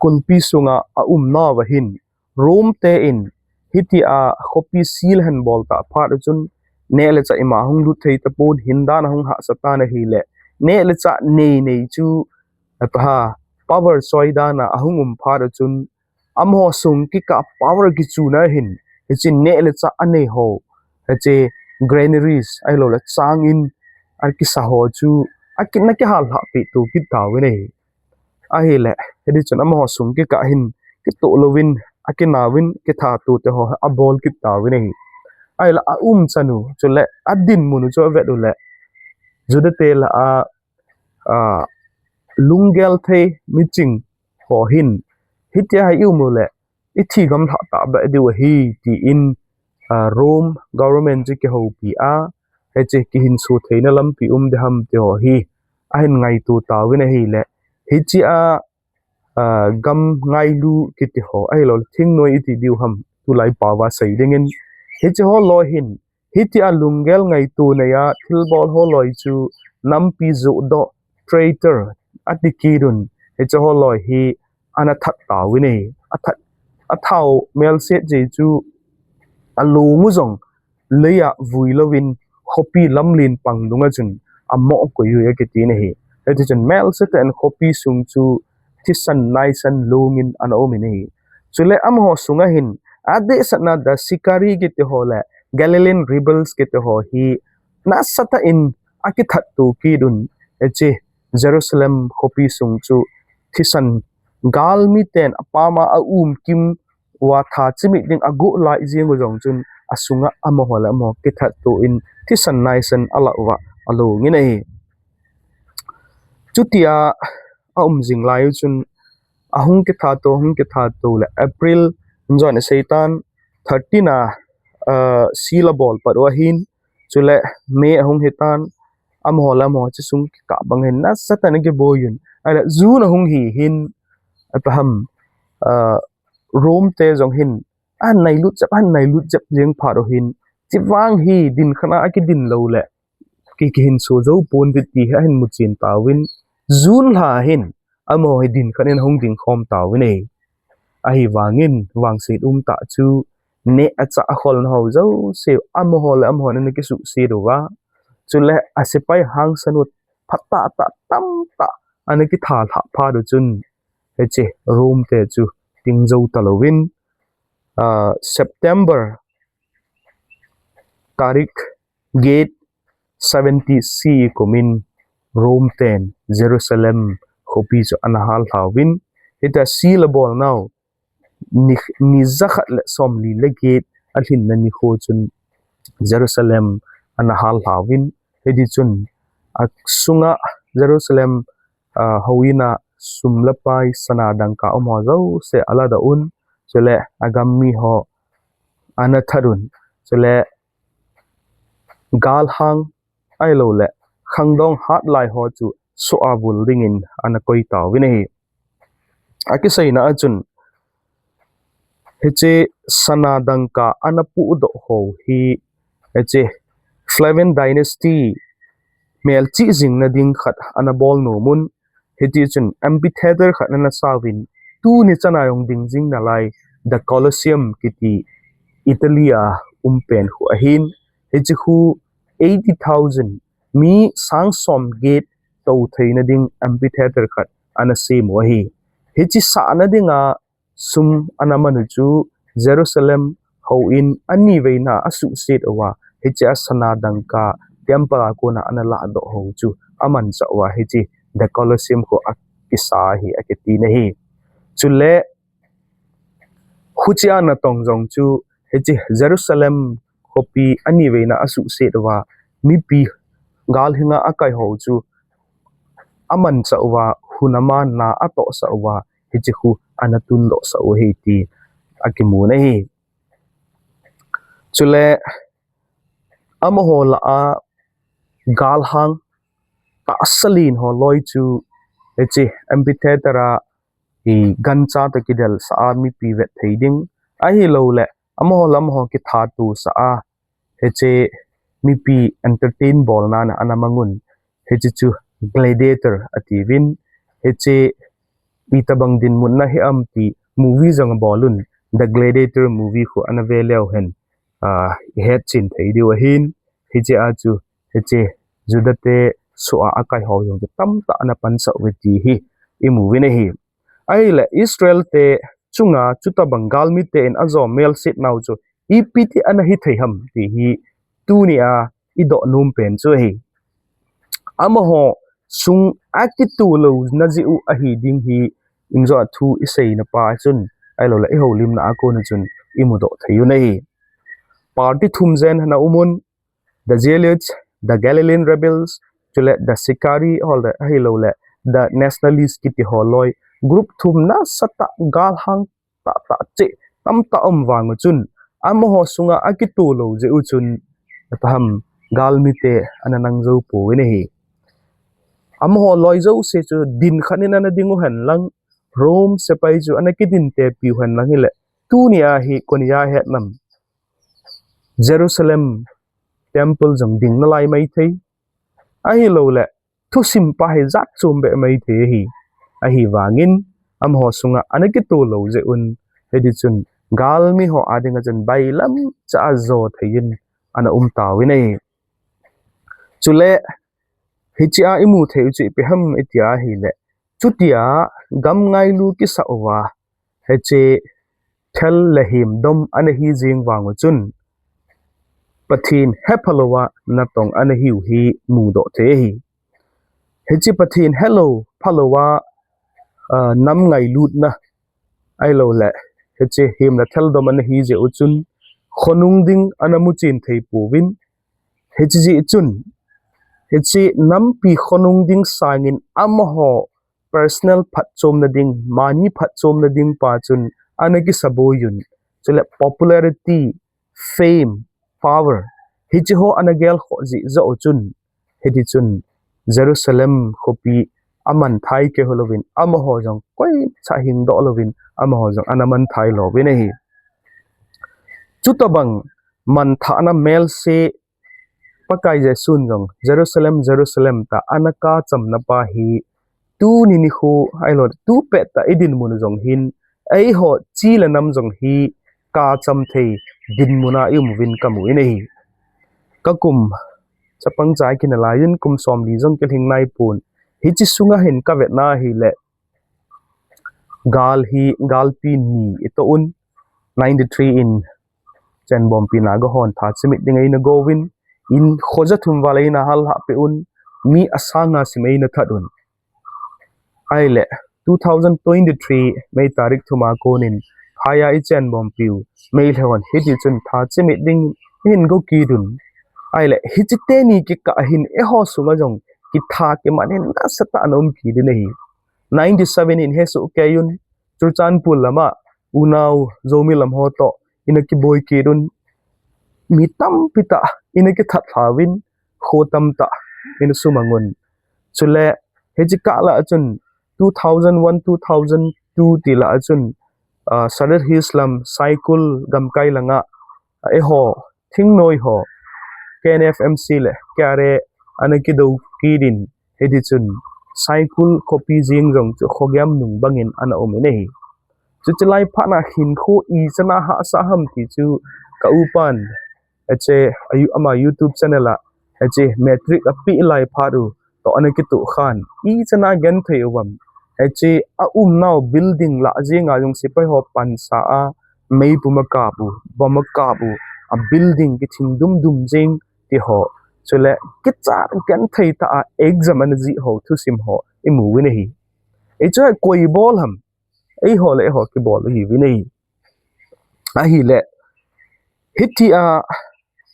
kulpi sunga aumnauva hin Rome te in hitia khopi seal ahin bol tah phat u chun neh le chah ima hung lut thei tapon, hindan ahung hahsa tan ahile, neh le chah nei nei chu, apaha, power choi dan a ahung um phat u chun, amaho sung kikah power kichuna hin, hiche neh le chah anei ho, hiche granaries ahilouleh chang in akisa ho chu, aki, ana kihal lhah peh to kit tauvin ahi. Ahile, hiti chun amaho sung kikah hin kitoh louvin, akinauvin, kithat to te ho abol kit tauvin ahi. Ahile aumchan u chule adinmun u chu avet u le, Juda te lah a, ah, lunggel thei miching ho hin, hitia hi i um u le, i thi gamlha tahbeh diu ahi, tin, ah, Rome government chu kihoupi a, hiche kihinso theina lampi um ding ham ti ho hi ahin ngaito tauvin ahile, hichea, ah, gamngailu kiti ho, ahilouleh thingnoi iti diu ham, tulai paova sei dingin, hiche ho loi hin, hitia lunggel ngaito neiya thilbol ho loi chu nampi johdoh, traitor, ati kit un, hiche ho loi hi ana that tauvin ahi. Athat, athau melset jeh chu alung u jong leiya vui louvin khopi lamlen pang dunga chun amoh koi u akiti in ahi. Hiti chun melsetah in khopi sung chu thisan naisan lungin ana um in ahi. Chule amaho sunga hin adehsetna the Sicarii kiti ho le Galilean rebels kiti ho hi nasatah in akithat to kit un, hiche Jerusalem khopi sung chu thisan galmi ten apama aum kim uva tha chimit ding agoh lai jeng u jong chun asunga amaho le amaho kithat to in thisan naisan alah uva alung in ahi. Chutia aum jing lai u chun ahung kithat to, ahung kithat to le April, injon Satan thirteen a, uh, seal abol pat u ahin, chule May ahung hitan, amaho le amaho hiche sung kikah bang hin nasatah in akiboi un. Ahile June ahung hi hin, ataham, uh, Rome te jong hin, anailut jep, anailut jep jeng phat u hin, chuvang hi dinkhat a akidin lou le, ki, kihinso jou pon ding ti hi ahin muchen tauvin, June lha hin, amaho hi dinkhat in ahung dingkhom tauvin ahi. Ahivangin, vangset umtah chu, neh achah a kholna ho jouse, amaho le amaho in ana kisuhset uva. Chule, asepai hangsan u phatah tah tamtah, ana kithalhah phat u chun, hiche Rome te chu ting jou talouvin, ah, September tarik get seventy C kumin Rome ten Jerusalem khopi chu ana hallhauvin, hitia seal abolnau ni, ni jakhat le somli le get alhinna nikho chun Jerusalem ana hallhauvin, hiti chun asunga Jerusalem, ah, houin a sum le pai, sana dangka umho jouse aladoh un, chule agam miho ana that un, chule galhang ahilouleh khangdong hatlai ho chu soh a vul dingin ana koi tauvin ahi. Akiseina a chun, hiche sana dangka ana pudoh ho hi, hiche Flavian dynasty melchih jingna ding khat ana bol nomun, hiti chun amphitheater khat ana sauvin, tuni chana jong ding jing nalai The Colosseum kiti Italy a um pen khu ahin, hiche khu eighty thousand, mi sang som get tou theina ding amphitheater khat ana sem u ahi. Hiche sahna dinga sum ana man u chu Jerusalem houin aniveina asuhset uva, hiche a sana dangka temple a kona ana lahdoh ho chu amanchah uva, hiche The Colosseum khu akisa ahi, akiti na ahi. Chule, huche a natong jong chu, hiche Jerusalem khopi aniveina asuhset uva, mipi galhinga akai ho chu amanchah uva, hun ama na atohsah uva, hiche khu ana tundohsah u ahi ti akimu na ahi. Chule amaho lah a galhang tahsa len ho loi chu, hiche amphitheater a hi gancha toh kidelsah a mipi vet thei ding, ahilouleh amaho lah a amaho kithat to sah a, hiche mipi entertain bolna a ana mang un, hiche chu gladiator atiuvin, hiche itobang dinmun na hi ham ti movie jong abol un, The Gladiator movie khu ana ve leu hen, ah, ihet chen thei diu ahin, hiche a chu, hiche Juda te soh a akai ho jong chu tamtah ana panchah uve ti hi imu uvin ahi. Ahileh Israel te chunga chutobang galmi te in ajo melsetnau chu ipi ti ana hithei ham ti hi tunia idoh nom pen chu ahi. Amaho sung akitoh louna jeh u ahi ding hi imjo a thu iseina pa chun, ahilouleh ihoulimna a kona chun imudoh thei u ahi. Party thum jen ana um un, The Zealots, The Galilean Rebels, chule The Sicarii, ahilouleh The Nationalists kiti ho loi, group thum nasatah galhang tahtah cheh tamtah um vang u chun, amaho sunga akitoh lou jeh u chun, ataham galmi te ana nang jou pouvin ahi. Amaho loi jouse chu dinkhat in ana ding u henlang, Rome sepai chu ana kidintepi u henlang hileh, tunia hi koiya het nam, Jerusalem temple jong ding nalai maithei, ahilouleh thusim pa hi jat chom beh maithei ahi. Ahivangin amaho sunga ana kitoh lou jeh un, hiti chun galmi ho a dinga chun bailamcha a jo thei in ana um tauvin ahi. Chule hiche a imu thei u chu ipi ham itia ahileh, chutia gam ngailu kisah uva, hiche thel le hemdom ana hi jing vang u chun, Pathen hephalouva natong ana hiu hi mudoh thei ahi. Hiche Pathen helou phalouva, ah, nam ngailutna, ahilouleh hiche hem le theldom ana hi jeh u chun, khonung ding ana muchen thei pouvin, hiche jeh chun, hiche nampi khonung ding sangin amaho personal phatchomna ding, mani phatchomna ding pa chun ana kisaboi un. Chule popularity, fame, power, hichi ho ana gel kho ji jo chun, hiti chun Jerusalem khopi aman thai kei ho louvin, amaho jong koicha hing doh louvin, amaho jong ana man thai louvin ahi. Chutabang man thahna melse Pakai Jesun jong Jerusalem, Jerusalem ta ana kachamna pa hi tuni nikho ahilou, tu pet ta i dinmun jong hin, eiho chi le nam jong hi kacham thei dinmun a i um uvin kamu in ahi. Ka kum chapang chai kina lai in kum somli jong kilhing nai pon. Hichi sunga hin ka vetna hile, gal hi, galpi ni i toh un, ninety-three in Chenbompi Naga hon tha chimit ding eina go uvin, in khoja thum val eina hal hah peh un, mi asanga sim eina that un. Ahile, two thousand twenty-three May tarik thum a konin, phaiya i chenbompiu, Meitei hon hiti chun tha chimit ding hin go kit un. Ahile, hichi teni kikah hin eiho sunga jong kitha kiman hin nasatah a um kit in ahi. Ninety-seven in hesoh kei un, Churachandpur lama, unau Zomi lam ho toh, ina kiboi kit un, mi tampi tah ina kithat lha uvin, kho tamtah ina sumang un. Chule, hichi kah lah a chun, two thousand one, two thousand two ti lah a chun, ah, Sadar Hills lam, Saikul gamkai langa, ah, eiho, thingnoi ho, K N F M C le, K R A, ana kido kit in, hiti chun, Saikul khopi jeng jong chu khogam nung bangin ana um in ahi. Chuche lai phat na hinkho ichan a hahsa ham ti chu ka upan, hiche, ayu-, ama YouTube channel a, hiche, matric apeh lai phat u toh ana kitoh khan, ichan a genthei uvam. Hiche, a umnau building lah jenga jong sepai ho pansa a, meipum akap u, bomb akap u, a building kithing dumdum jeng ti ho. Chule, kichat genthei tah a exam ana jih ho, thusim ho, i mu uvin ahi. Hichu koi bol ham, eiho le eiho kibol ahiuvin ahi. Ahile, hitia,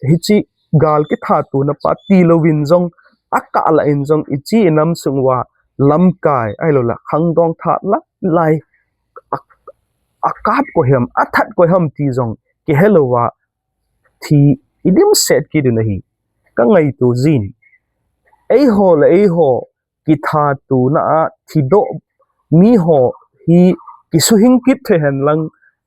hichi gal kithatona pa tilouvin jong, akah lah in jong, ichi inam sung uva, lamkai, ahilou le, khangdong that lah lai, a, akap koi ham, athat koi ham ti jong, kihe louva, thi i dimset kit un ahi. Ka ngaito jin. Eiho le eiho, kithatona a thidoh miho hi kisuhing kit thei hen lang,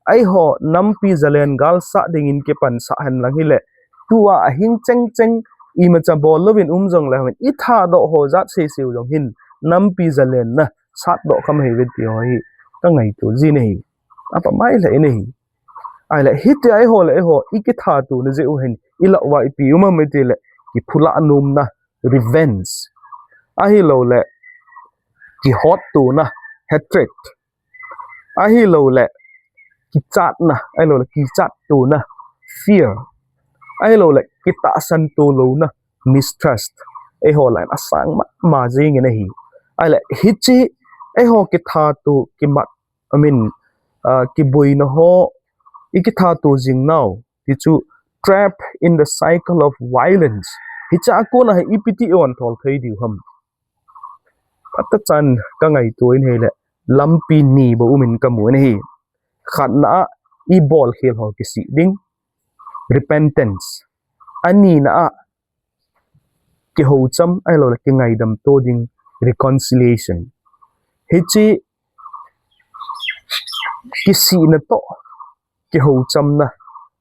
eiho nampi zalen gal sah dingin kipansah hen lang hile, tua ahing chengcheng imacha bol louvin um jong le hon, i thadoh ho jat seiseu jong hin nampi zalenna satdoh kham ahiuve ti ho hi ka ngaito jin ahi. Apa mai le in ahi. Ahile, hitia eiho le eiho, i kithatona jeh u hin, i lah uva ipi um ham itile, kiphulahnomna, revenge. Ahilou le, kihottona, hatred. Ahilou le, kichatna, ahilou le, kichatona, fear. Ahilou le, kitahsan to louna, mistrust. Eiho lah in asang mama jeng in ahi. Ahile, hichi, eiho kithato, kimat, I mean, ah, kiboina ho, i kithato jing nau, ti chu trap in the cycle of violence. Hicha a kona hi ipi ti i onthol thei diu ham. Phatechan ka ngaito in ahile, lampi ni bou um in ka mu in ahi. Khatna a i bolkhel ho kisih ding, repentance. Anina a kihoucham, ahilou le kingaidam to ding, reconciliation. Hichi kisihna toh kihouchamna,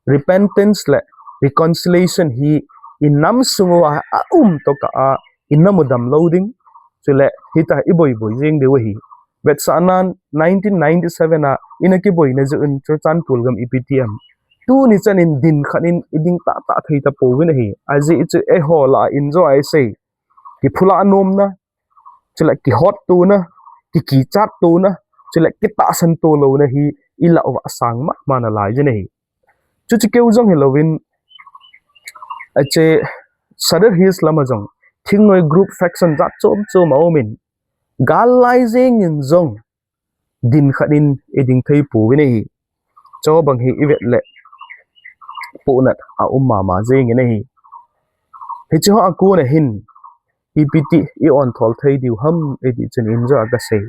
repentance le reconciliation hi i nam sung uva a um tokah a i nam u damlou ding. Chule hitia i boiboi jeng diu ahi. Vetsahnan nineteen ninety-seven a ina kiboina jeh un Churachandpur gam ipi ti ham. Tuni chan in din khat in i ding tahtah thei tapouvin ahi. Ajeh chu eiho lah a in jo a i sei. Kiphulahnomna, chule kihottona, kikichat tona, chule kitahsan to louna hi i lah uva asang mama nalai jin ahi. Chuche keu jong hilouvin, ache Sadar Hills lama jong, thingnoi group faction jat chom chom a um in, gal lai jeng in jong, din khat in i ding thei pouvin ahi. Chubang hi i vet le, pohnat a um mama jeng in ahi. Hichi ho a kona hin, ipi ti i onthol thei diu ham, i ti chun in jo a ka sei.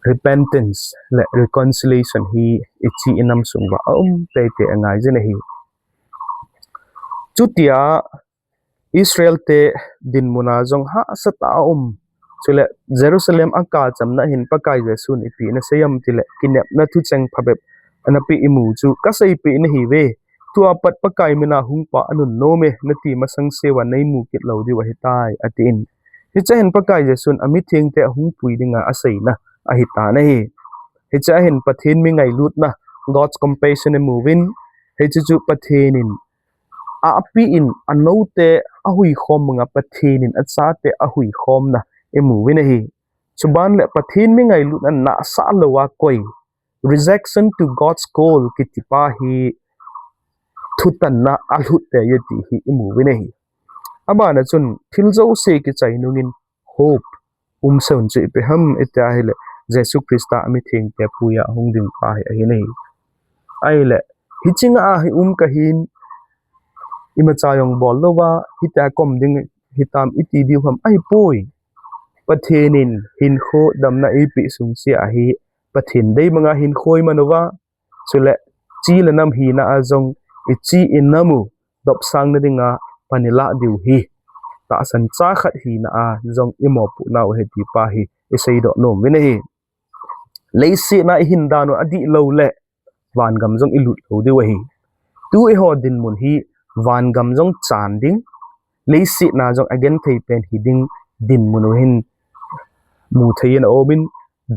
repentance le reconciliation hi ichi inam sung uva aum teitei angai jin ahi. Chutia Israel te dinmun a jong hahsatah a um. Chule Jerusalem a kachamna hin Pakai Jesun ipi ana seiyem tile kinepna thucheng phabep ana pe imu chu kaseipeh nahiuve. Tua pat Pakai mina hungpa anunnom e, nati masang seuva neimu kit lou diu ahitai, atin. Hiche hin Pakai Jesun amithengte ahung pui dinga aseina ahitan ahi. Hiche ahin Pathen mi ngailutna, God's compassion imu uvin, hiche chu Pathen in api in anoute ahuikhom banga Pathen in achate ahuikhomna imu uvin ahi. Chuban le Pathen mi ngailutna nahsah louva koi, rejection to God's call kiti pa hi thutanna alhut tei e ti hi imu uvin ahi. Abana chun thil jouse kichai nungin hope umsah un chu ipi ham itia ahile Jesu Christa amithengte puiya ahung ding pa hi ahi nahi. Ahile hiche nga ahi um kahin imacha jong bol louva hitia kom ding hitam iti diu ham ahipoi. Pathen in hinkho damna eipeh sung cheh ahi, Pathen dei banga hinkho iman uva, chule chi le nam hina a jong ichi inam u dopsang na dinga pan ilah diu hi tahsan cha khat hina a jong imopoh nau ahi ti pa hi iseidoh nom uvin ahi. Leiset a ihin dan u adih lou le vangam jong ilut lou diu ahi. Tu eiho dinmun hi vangam jong chan ding, leiset a jong agenthei pen hi ding dinmun u hin mu thei in aum in,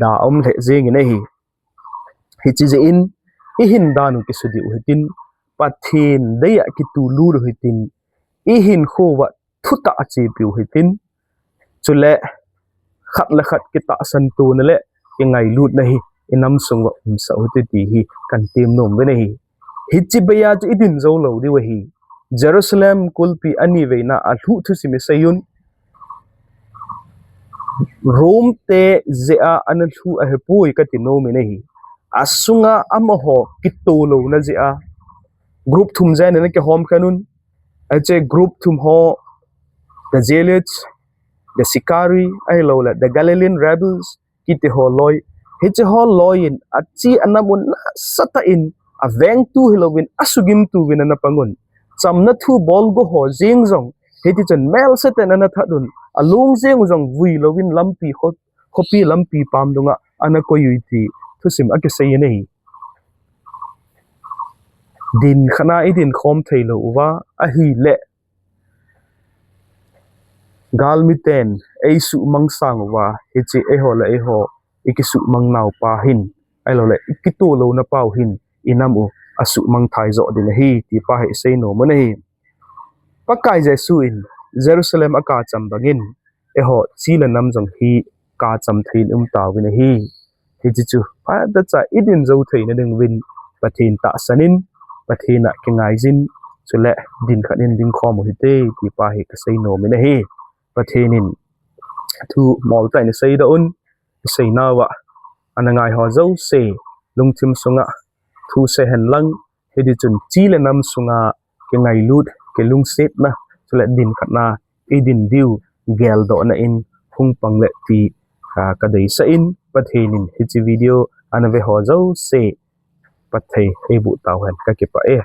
da um lheh jeng in ahi. Hiche jeh in ihin dan u kisudih u hitin, Pathen dei a kitulut u hitin, ihinkho uva thutah a chepi u hitin, chule khat le khat kitahsan tona le kingailutna hi inam sung uva umsah u hite ti hi kahin tem nom uvin ahi. Hiche beiya chu idin jou lou diu ahi. Jerusalem kulpi aniveina alhuh thusim isei un. Rome te jeh a ana lhuh ahipoi kati nom in ahi. Asunga amaho kitoh louna jeh a group thum jen in ana kihom khen un. Hiche group thum ho, the Zealots, the Sicarii, ahilou le the Galilean rebels kiti ho loi. Hiche ho loi in achi anam u nasatah in avengtu hilouvin asugimtu uvin ana pang un. Chamna thu bolgo ho jeng jong hiti chun melse tah in ana that un. Alung jeng u jong vui louvin lampi kho, khopi lampi pam dunga ana koi uve ti thusim akisei in ahi. Din khat a idin khom thei lou uva ahile galmi ten eisuhmang sang uva, hiche eiho le eiho ikisuhmang nau pa hin, ahilou le ikitoh louna pa u hin inam u asuhmang thai joh ding ahi ti pa hi isei nom u ahi. Pakai Jesu in Jerusalem a kacham bangin eiho chi le nam jong hi kacham thei in um tauvin ahi. Hiche chu phatah cha idin jou theina ding uvin Pathen tahsan in, Pathen a kingai jin, chule din khat in ding khom u hite ti pa hi kasei nom in ahi. Pathen in thu mol tah in isei doh un, isei nauva ana ngai ho jouse lungthim sunga thu sei hen lang, hiti chun chi le nam sunga kingailut, kilungsetna, chule din khat a idin diu geldohna in hung pang le ti, ah, kadeisah in, Pathen in hiche video ana ve ho jouse phatthei eiboh tauhen, kakipah e.